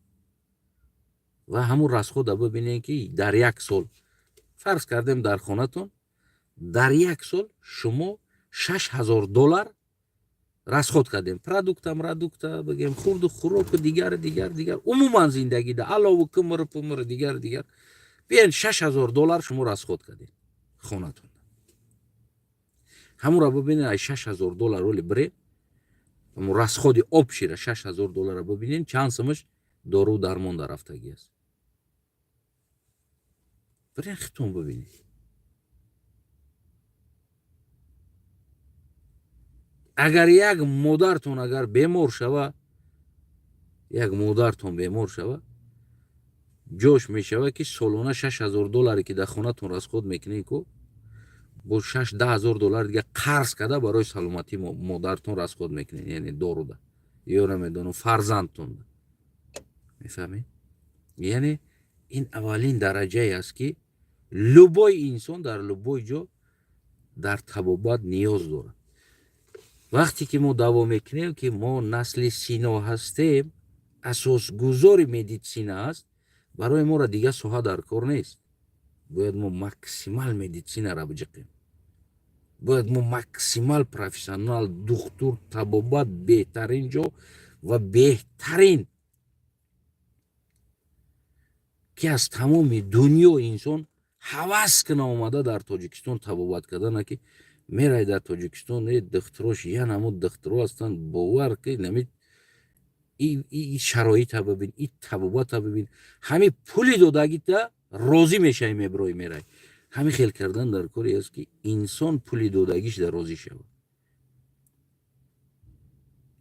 ва ҳамун расхода бибинем, ки дар як сол, фарз кардем, дар хонатон дар як сол шумо 6000 доллар расход кардем, продукта, мрадукта, бигем, хурду хӯроку, дигар, дигар, дигар, умуман зиндагида, алову, кмр, пмр, дигар, дигар. Биен, 6000 доллар шумо расход кардем хонатон. Ҳамонро бибинед, ай 6000 доллар оли бире. Расходи общий ра 6000 доллара бибинен, чанд сумаш дору дармон дар рафтагӣ аст. Бирен, хитон бибинед. Агар як модартон агар бемор шава, як модартон бемор шава, ҷош мешава, ки солона 6000 долларе, ки дар хонатон расход мекунед ку, бо 6-10 ҳазор доллар дига қарз карда, барои саломатии модартон расход мекунед, яъне доруда ё намедонам, фарзандтонда. Мефаҳмед? Яъне ин аввалин дараҷае аст, ки любой инсон дар любой ҷо дар табобат ниёз дорад. Вақте ки мо даъво мекунем, ки мо насли Сино ҳастем, асосгузори медитсина аст, барои моро дигар соҳа дар кор нест. Бояд мо максимал медитсинара биҷиқем, бояд мо максимал профессионал духтур, табобат беҳтарин ҷо ва беҳтарин, ки аз тамоми дунё инсон ҳавас кина омада дар Тоҷикистон табобат кардана, ки мерай дар Тоҷикистон, э духтурош я намуд духтуро ҳастанд, бовар ки нами и шароита бибин, и табобата бибин, ҳами пули додагита розӣ мешавӣ, мебирои, мерай. Ҳамин хел кардан дар коре аст, ки инсон пули додагиш дар розӣ шавад.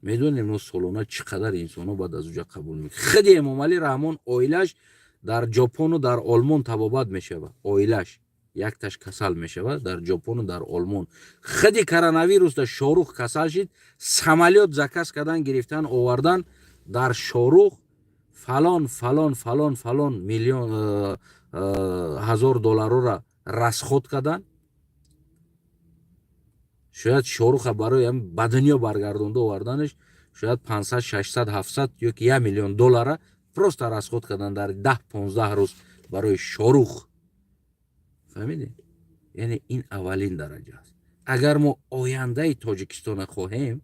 Медонем, мо солона чӣ қадар инсонҳо баъд аз уҷа қабул мекунад. Худи Эмомалӣ Раҳмон оилаш дар Ҷопону дар Олмон табобат мешавад. Оилаш якташ касал мешавад, дар Ҷопону дар Олмон. Худи коронавируста Шорух касал шид, самолёт заказ кардан, гирифтан, овардан, дар Шорух фалон, фалон, фалон, фалон миллион ҳазор долларора расход кардан. Шояд Шоруха барои ба дунё баргардонда оварданаш шояд 500, 600, 700 ё ки 1 миллион доллара просто расход кардан дар 10-15 рӯз барои Шорух. Фаҳмидед? Яъне ин аввалин дараҷа аст. Агар мо ояндаи Тоҷикистона хоҳем,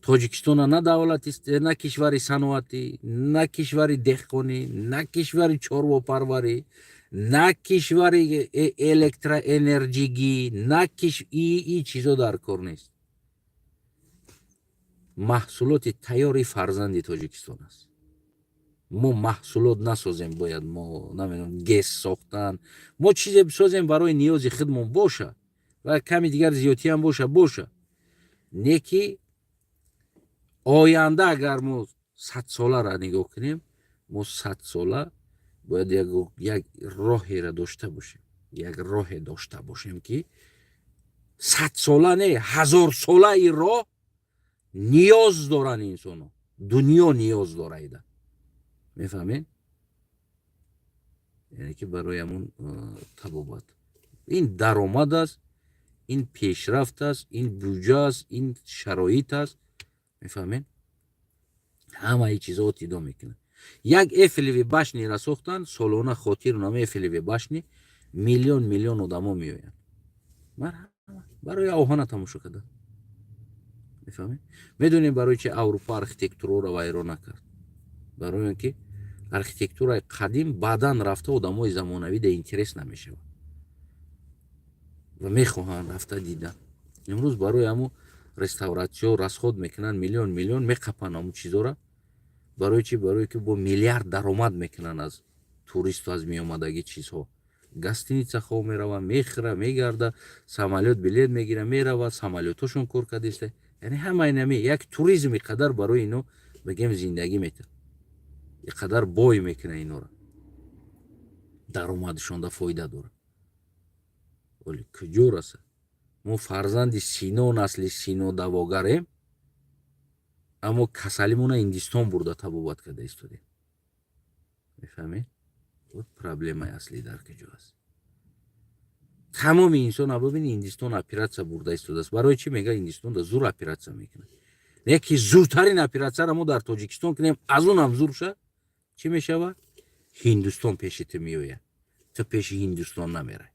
Тоҷикистона на давлати, на кишвари саноатӣ, на кишвари деҳқонӣ, на кишвари чорвопарварӣ, на кишвари электроэнергигӣ, на и чизо дар кор нест. Маҳсулоти тайёри фарзанди Тоҷикистон аст. Мо маҳсулот насозем, бояд мо, намедонам, ГЭС сохтан, мо чизе бисозем, барои ниёзи худмон боша ва ками дигар зиёдтиам боша. Не ки оянда агар мо 100 солара нигоҳ кунем, мо 100 сола бояд як роҳеро дошта бошем, як роҳе дошта бошем, ки 100 сола не, ҳазорсола ин роҳ ниёз доранд инсоно, дунё ниёз дора ида. Мефаҳмед? Яъне ки барои ҳамун табобат ин даромад аст, ин пешрафт аст, ин буҷа аст, ин шароит аст. Мефаҳмед? Ҳамаи чизҳо тидо мекунад. Як Эйфелеви башня ра сохтан, солона хотир нами Эйфелеви башня миллион миллион одамо меоянд барои оҳана тамошо кардан. Мефаҳмед? Медонем, барои чи Аврупо архитектураро вайрон накард? Барои он ки архитектураи қадим баъдан рафта одамои замонавӣ да интерес намешавад ва мехоҳанд рафта дидан. Имрӯз барои ҳамун реставратсиё расход мекунанд, миллион миллион меқапанд ҳамун чизора. Барои чи? Барое ки бо миллиард даромад мекунанд аз туристу аз меомадагӣ чизҳо. Гостиница хоб мерава, мехӯра, мегарда, самолёт билет мегира, мерава, самолётошон кор кардиста. Яъне ҳамаи нами як туризми қадар барои ино, бигем, зиндагӣ метавад, иқадар бой мекуна инора, даромадашонда фоида дорад. Вале куҷо расад? Мо фарзанди Сино, насли Сино даъвогарем, аммо касалимона Ҳиндистон бурда табобат карда истодем. Мефаҳмед, вот проблемаи аслӣ дар куҷо аст? Тамоми инсона бибини, Ҳиндистон оператсия бурда истодааст. Барои чӣ? Мега, Ҳиндистонда зур оператсия мекунад. Не ки зудтарин оператсияро мо дар Тоҷикистон кунем, аз он ҳам зур ша, чӣ мешавад? Ҳиндустон пеши ту меояд, ту пеши Ҳиндустон намерай.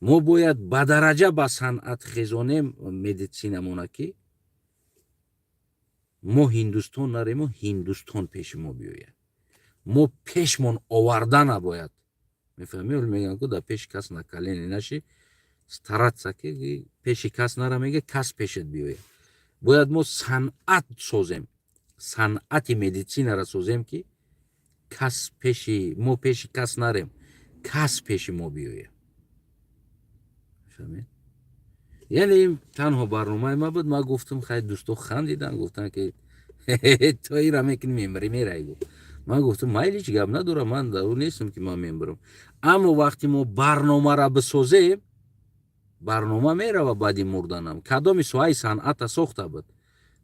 Мо бояд ба дараҷа ба санъат хезонем медицинамона, ки мо Ҳиндустон нарему, Ҳиндустон пеши мо биёяд. Мо пешмон оварда набояд. Мефаҳмӣ? Мегӯянд ку, дар пеши кас на колени наши, стараться ки пеши кас нара, мега, кас пешат биёяд. Бояд мо санъат созем, санъати медицинаро созем, ки кас пеши мо, пеши кас нарем, кас пеши мо биёяд. Фаҳмед? Яъне ин танҳо барномаи ма буд. Ма гуфтам, хай, дӯсто хандидан, гуфтанд, ки то ира мекунӣ, мемирӣ, мерай. Гуфт, ман гуфтам, майли, ҳеҷ гап надорам, ман дар ӯ нестам, ки ман мемирам. Аммо вақте мо барномаро бисозем, барнома мерава баъди мурданам. Кадоми соҳаи санъата сохта буд,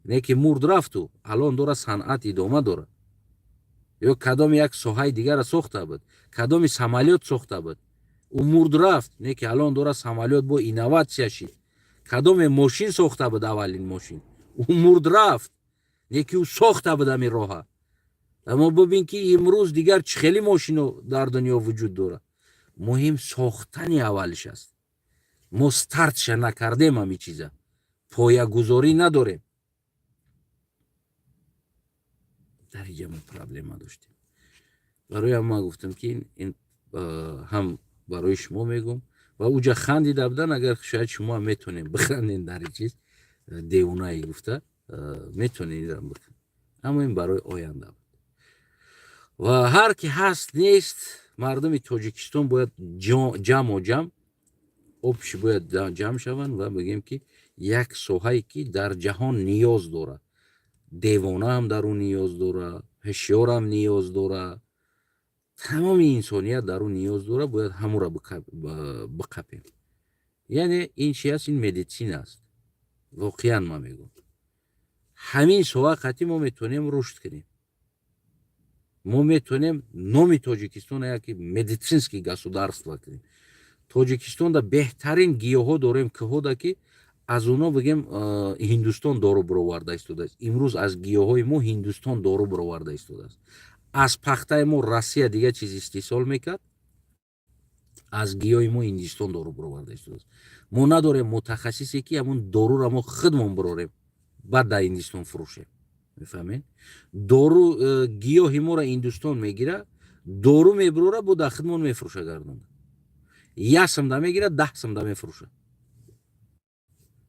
не ки мурд, рафту алон дора, санъат идома дорад. Ё кадоми як соҳаи дигара сохта буд, кадоми самолёт сохта буд, ӯ мурд, рафт, не ки алон дора самолёт бо инноватсия шид. Кадоме мошин сохта буд, аввалин мошин, ӯ мурд, рафт, не ки ӯ сохта буд ҳамин роҳа. Аммо бубин, ки имрӯз дигар чӣ хели мошино дар дунё вуҷуд дорад. Муҳим сохтани аввалиш аст. Мо стартша накардем, ҳамин чиза поягузорӣ надорем. Дар инҷа мо проблема доштем. Барои ҳам ман гуфтам, ки ин ҳам барои шумо мегӯм ва уҷа хандида будан. Агар шояд шумо ҳам метонем бихандем дар ин чиз, девонае гуфта метонем инам бикунем, аммо ин барои оянда буд. Ва ҳар ки ҳаст, нест, мардуми Тоҷикистон бояд ҷамъо ҷамъ, общий бояд ҷамъ шаванд ва бигем, ки як соҳае, ки дар ҷаҳон ниёз дорад, девонаам дар ӯ ниёз дорад, ҳушёрам ниёз дорад, тамоми инсоният дар ӯ ниёз дорад, бояд ҳамура биқапем. Яъне ин чи аст? Ин медицина аст. Воқеан ман мегӯм, ҳамин соҳа қатъи мо метавонем рушд кунем, мо метавонем номи Тоҷикистона яке медицинский государство кунем. Тоҷикистонда беҳтарин гиёҳҳо дорем, кӯҳода, ки аз оно, бигем, Ҳиндустон дору бироварда истодааст. Имрӯз аз гиёҳҳои мо Ҳиндустон дору бироварда истодааст. Аз пахтаи мо Россия дигар чиз истеҳсол мекард, аз гиёҳи мо Ҳиндистон дору бироварда истодааст. Мо надорем мутахассисе, ки ҳамун доруро мо худмон бирорем, баъд дар Ҳиндистон фурӯшем. Мефаҳмед? Дору, гиёҳи моро Ҳиндустон мегира, дору мебирора, бо дар худмон мефурӯша. Гардонда як сумда мегира, 10 сумда мефурӯша.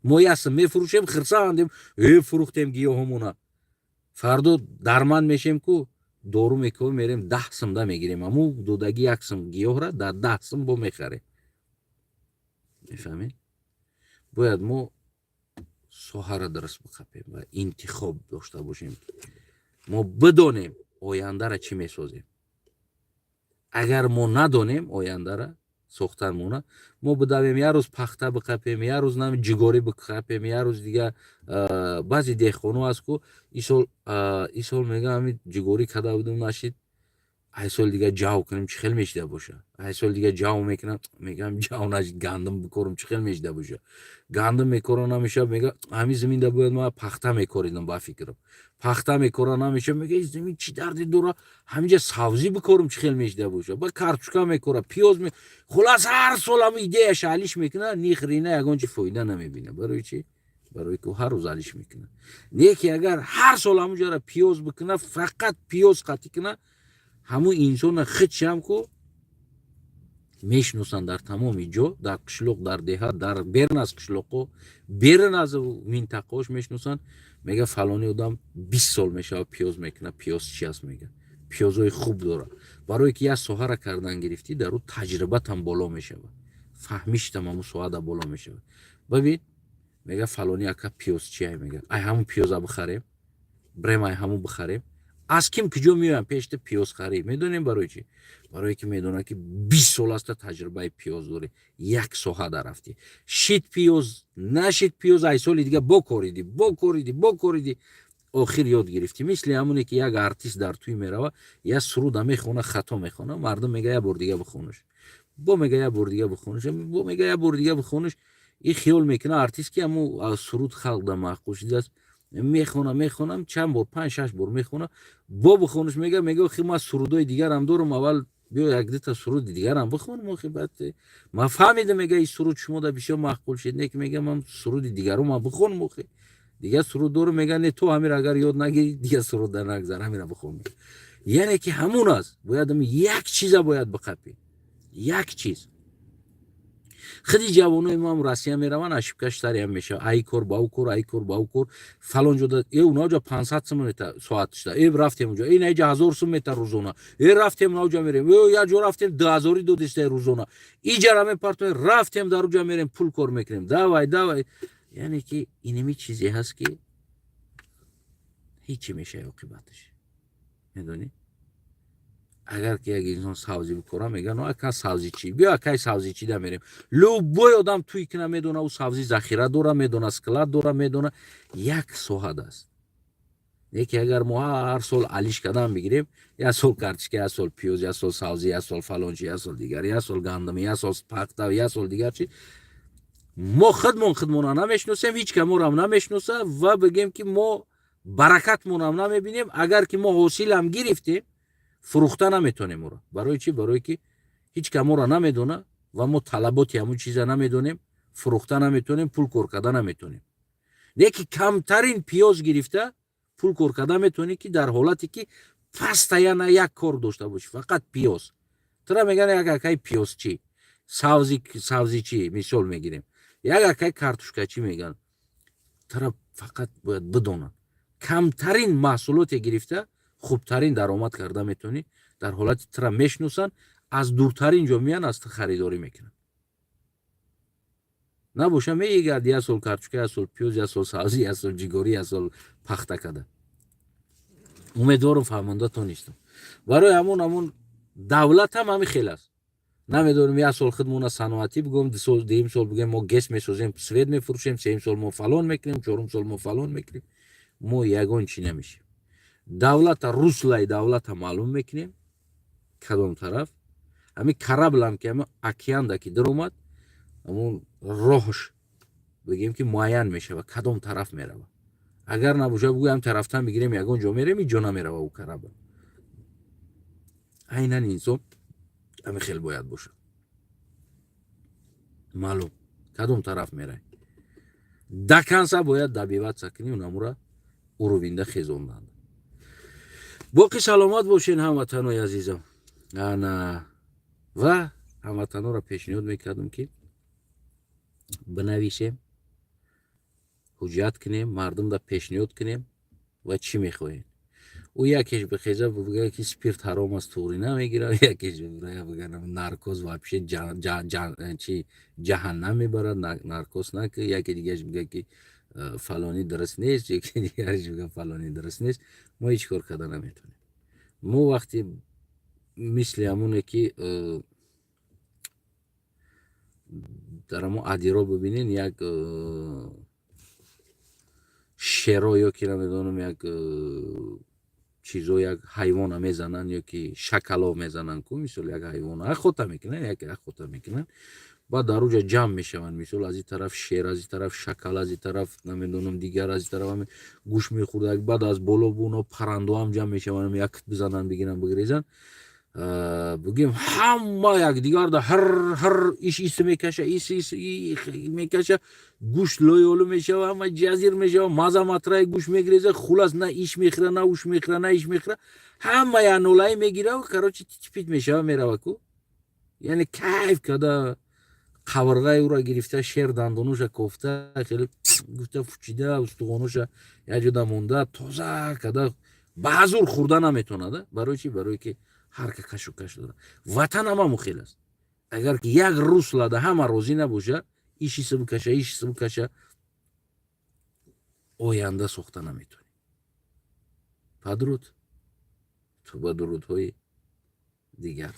Мо як сум мефурӯшем, хирсандем, э, фурӯхтем гиёҳомона. Фардо дарманд мешем ку, дору мекобем, мерем, 10 сумда мегирем. Аму додаги як сум гиёҳра дар 10 сум бо мехарем. Мефаҳмед? Бояд мо соҳара дуруст биқапем ва интихоб дошта бошем. Мо бидонем, ояндара чӣ месозем. Агар мо надонем ояндара сохтанмона, мо бидавем, як рӯз пахта биқапем, як рӯз нами ҷигорӣ биқапем, як рӯз дига. Баъзе деҳқоно аст ку, исол мега, ҳами ҷигорӣ када будум, нашид, ай соли дига ҷав кунем, чӣ хел мешида боша? Ай соли дига ҷав мекунам, мегам, ҷав нашид, гандум бикорам, чӣ хел мешида боша? Гандум мекора, намеша, мега, ҳамин заминда бояд ма пахта мекоридам. Ба фикрам, пахта мекора, намеша, мега, ин замин чӣ дарде дора, ҳаминҷа савзӣ бикорам, чӣ хел мешида боша? Ба картошка мекора, пиёз, хулас, ҳар сол ҳам идеяша алиш мекуна, ни хрена ягон чи фоида намебина. Барои чӣ? Барои ки ҳар рӯз алиш мекуна. Не ки агар ҳар сол ҳамунҷара пиёз бикуна, фақат пиёз қатӣ куна, ҳамун инсона худшам ку мешиносанд дар тамоми ҷо, дар қишлоқ, дар деҳа, дар берун аз қишлоқҳо, берун аз минтақаош мешиносанд. Мега, фалони одам 20 сол мешавад, пиёз мекунад, пиёз чи аст, мега, пиёзҳои хуб дорад. Барое ки як соҳара кардан гирифтӣ, дар ӯ таҷрибатам боло мешавад, фаҳмиштам ҳамун соҳада боло мешавад. Бибин, мега, фалони ака пиёз чия, мега, ай ҳамун пиёза бихарем, брем, ай ҳамун бихарем. Аз ким куҷо меоям пешта пиёз харӣ? Медонем барои чӣ? Барое ки медонад, ки 20 сол аста таҷрибаи пиёз дорӣ, як соҳа дарафтӣ. Шид пиёз, нашид пиёз, ай соли дига бо коридӣ, бо коридӣ, бо коридӣ, охир ёд гирифтӣ. Мисли ҳамоне ки як артист дар тӯй мерава, як суруда мехона, хато мехона, мардум мега, як бор дига бихонаш, бо мега, як бор дига бихонаш, бо мега, як бор дига бихонаш. И хиёл мекуна артист, ки ҳамун суруд халқ да маъқул шудааст. Мехона, мехонам, чанд бор, панҷ, шаш бор мехона, бо бихонаш мега. Мега, охи, ман сурудои дигарам дорам, аввал биё, як дута суруди дигарам бихонам, охи, баъд ман фаҳмидам. Мега, ин суруд шумо да бисёр маъқул шид, не ки, мега, ман суруди дигару ман бихонам, охи, дигар суруд дорам. Мега, не, ту ҳамира агар ёд нагирӣ, дигар суруд да нагзар, ҳамира бихон. Яъне ки ҳамун аст, бояд як чиза бояд биқапӣ, як чиз. Худи ҷавонои мо ҳам Россия мераванд, ошибкаш сариам мешавад. Ай кор ба ӯ кор, ай кор ба ӯ кор, фалон ҷода э унаҷа 500 сум мета соат шуда, э рафтем уҷа, э наиҷа 1000 сум мета рӯзона, э рафтем науҷа мерем, э як ҷо рафтем, 2000-ӣ додиста рӯзона, иҷара мепартоем, рафтем дар уҷа мерем, пул кор мекунем, давай, давай. Яъне ки инеми чизе ҳаст, ки ҳичи мешавад оқибаташ, медонӣ. Агар ки як инсон савзӣ бикора, мегӯян: «Ака, савзичӣ, биё, акай савзичида мерем». Любой одам туй кина, медона, ӯ савзӣ захира дора, медона, склад дора, медона, як соҳат аст. Неки агар мо ҳар сол алиш кардан бигирем, як сол картишка, як сол пиёз, як сол савзӣ, як сол фалончи, як сол дигар, як сол гандум, як сол пахта, як сол дигар чи, мо худмон худмона намешиносем, ҳеҷ ка морам намешиноса ва бигем, ки мо баракатмонам намебинем. Агар ки мо ҳосилам гирифтем, фурӯхта наметонем ӯро. Барои чӣ? Барое ки ҳеҷ ка моро намедона ва мо талаботи ҳамун чиза намедонем, фурӯхта наметонем, пул кор карда наметонем. Леки камтарин пиёз гирифта, пул кор карда метавонӣ, ки дар ҳолате ки постоянно як кор дошта бошӣ, фақат пиёз. Тура мегӯян як акай пиёзчӣ, савзи, савзичӣ, мисол мегирем, як акай картошкачӣ мегӯян тура. Фақат бояд бидонанд, камтарин маҳсулоте гирифта, хубтарин даромад карда метавонӣ. Дар ҳолати тура мешиносанд, аз дуртарин ҷо меян, аз ту харидорӣ мекунанд. Набоша, меигарди як сол картошка, як сол пиёз, як сол сабзӣ, як сол ҷигорӣ, як сол пахта када. Умедворам, фаҳмонда тонистам. Барои ҳамон давлат ҳам ҳамин хел аст. Намедонем, як сол худмона саноатӣ бигӯем, 2 сол, дуюм сол бигӯем, мо ГЭС месозем, свет мефурӯшем, сеюм сол мо фалон мекунем, чорум сол мо фалон мекунем. Мо ягон чӣ намешем. Давлата, руслаи давлата маълум мекунем, кадом тараф. Ҳамин кораблам ки ҳамин океанда ки даромад, ҳамун роҳш, бигем, ки муайян мешавад, кадом тараф меравад. Агар набошад, бигӯям, тарафтан бигирем, ягон ҷо мерем, ин ҷо намерава ӯ корабль. Айнан инсон ҳамин хел бояд бошад, маълум кадом тараф мерай. До конца бояд добиваться кунӣ, унамура уровеньда хезонданд. Боқӣ саломат бошен, ҳамватанои азизам. Ана ва ҳамватанонро пешниҳод мекардам, ки бинависем, ҳуҷҷат кунем, мардумда пешниҳод кунем ва чӣ мехоҳем. Ӯ якеш бихеза, бигӯяд, ки спирт ҳаром аст, туғрӣ намегирад, якеш бигӯяд, наркоз вообще чи ҷаҳаннам мебарад, наркоз наки, яке дигараш бигӯяд, ки фалонӣ дуруст нест, яке дигараш бигӯяд, фалонӣ дуруст нест. Мо ҳеҷ кор карда наметавонем. Мо вақте мисли ҳамоне ки дар ҳамон адиро бибинен, як шеро ё ки намедонам, як чизо, як ҳайвона мезананд ё ки шакало мезананд ку, мисол, як ҳайвона охота мекунанд, як охота мекунанд, баъд дар уҷа ҷамъ мешаванд. Мисол, аз ин тараф шер, аз ин тараф шакал, аз ин тараф намедонам дигар, аз ин тараф гӯшт мехӯрда, баъд аз боло буно паррандоам ҷамъ мешаванд, як бизананд, бигиранд, бигрезанд. Бигем, ҳама якдигарда ҳар ҳар иш ис мекаша, ис ис мекаша, гӯшт лоёлу мешава, ҳама ҷазир мешава, маза матраи гӯшт мегреза. Хулас, на иш мехӯра, на уш мехӯра, на иш мехӯра, ҳама як нолаи мегира, короче, титипит мешава, мерава ку. Яъне кайф када, қабырғаи ӯро гирифта, шер дандонуша кофта, хеле гуфта, фучида, устухонуша як ҷода монда, тоза када, ба зур хӯрда наметавонад. Барои чӣ? Барое ки ҳар ка кашу каш дорад. Ватан ҳама мухел аст. Агар ки як руслада ҳама розӣ набоша, ишиса бикаша, ишиса бикаша, оянда сохта наметавонӣ. Падруд, то ба дурудҳои дигар.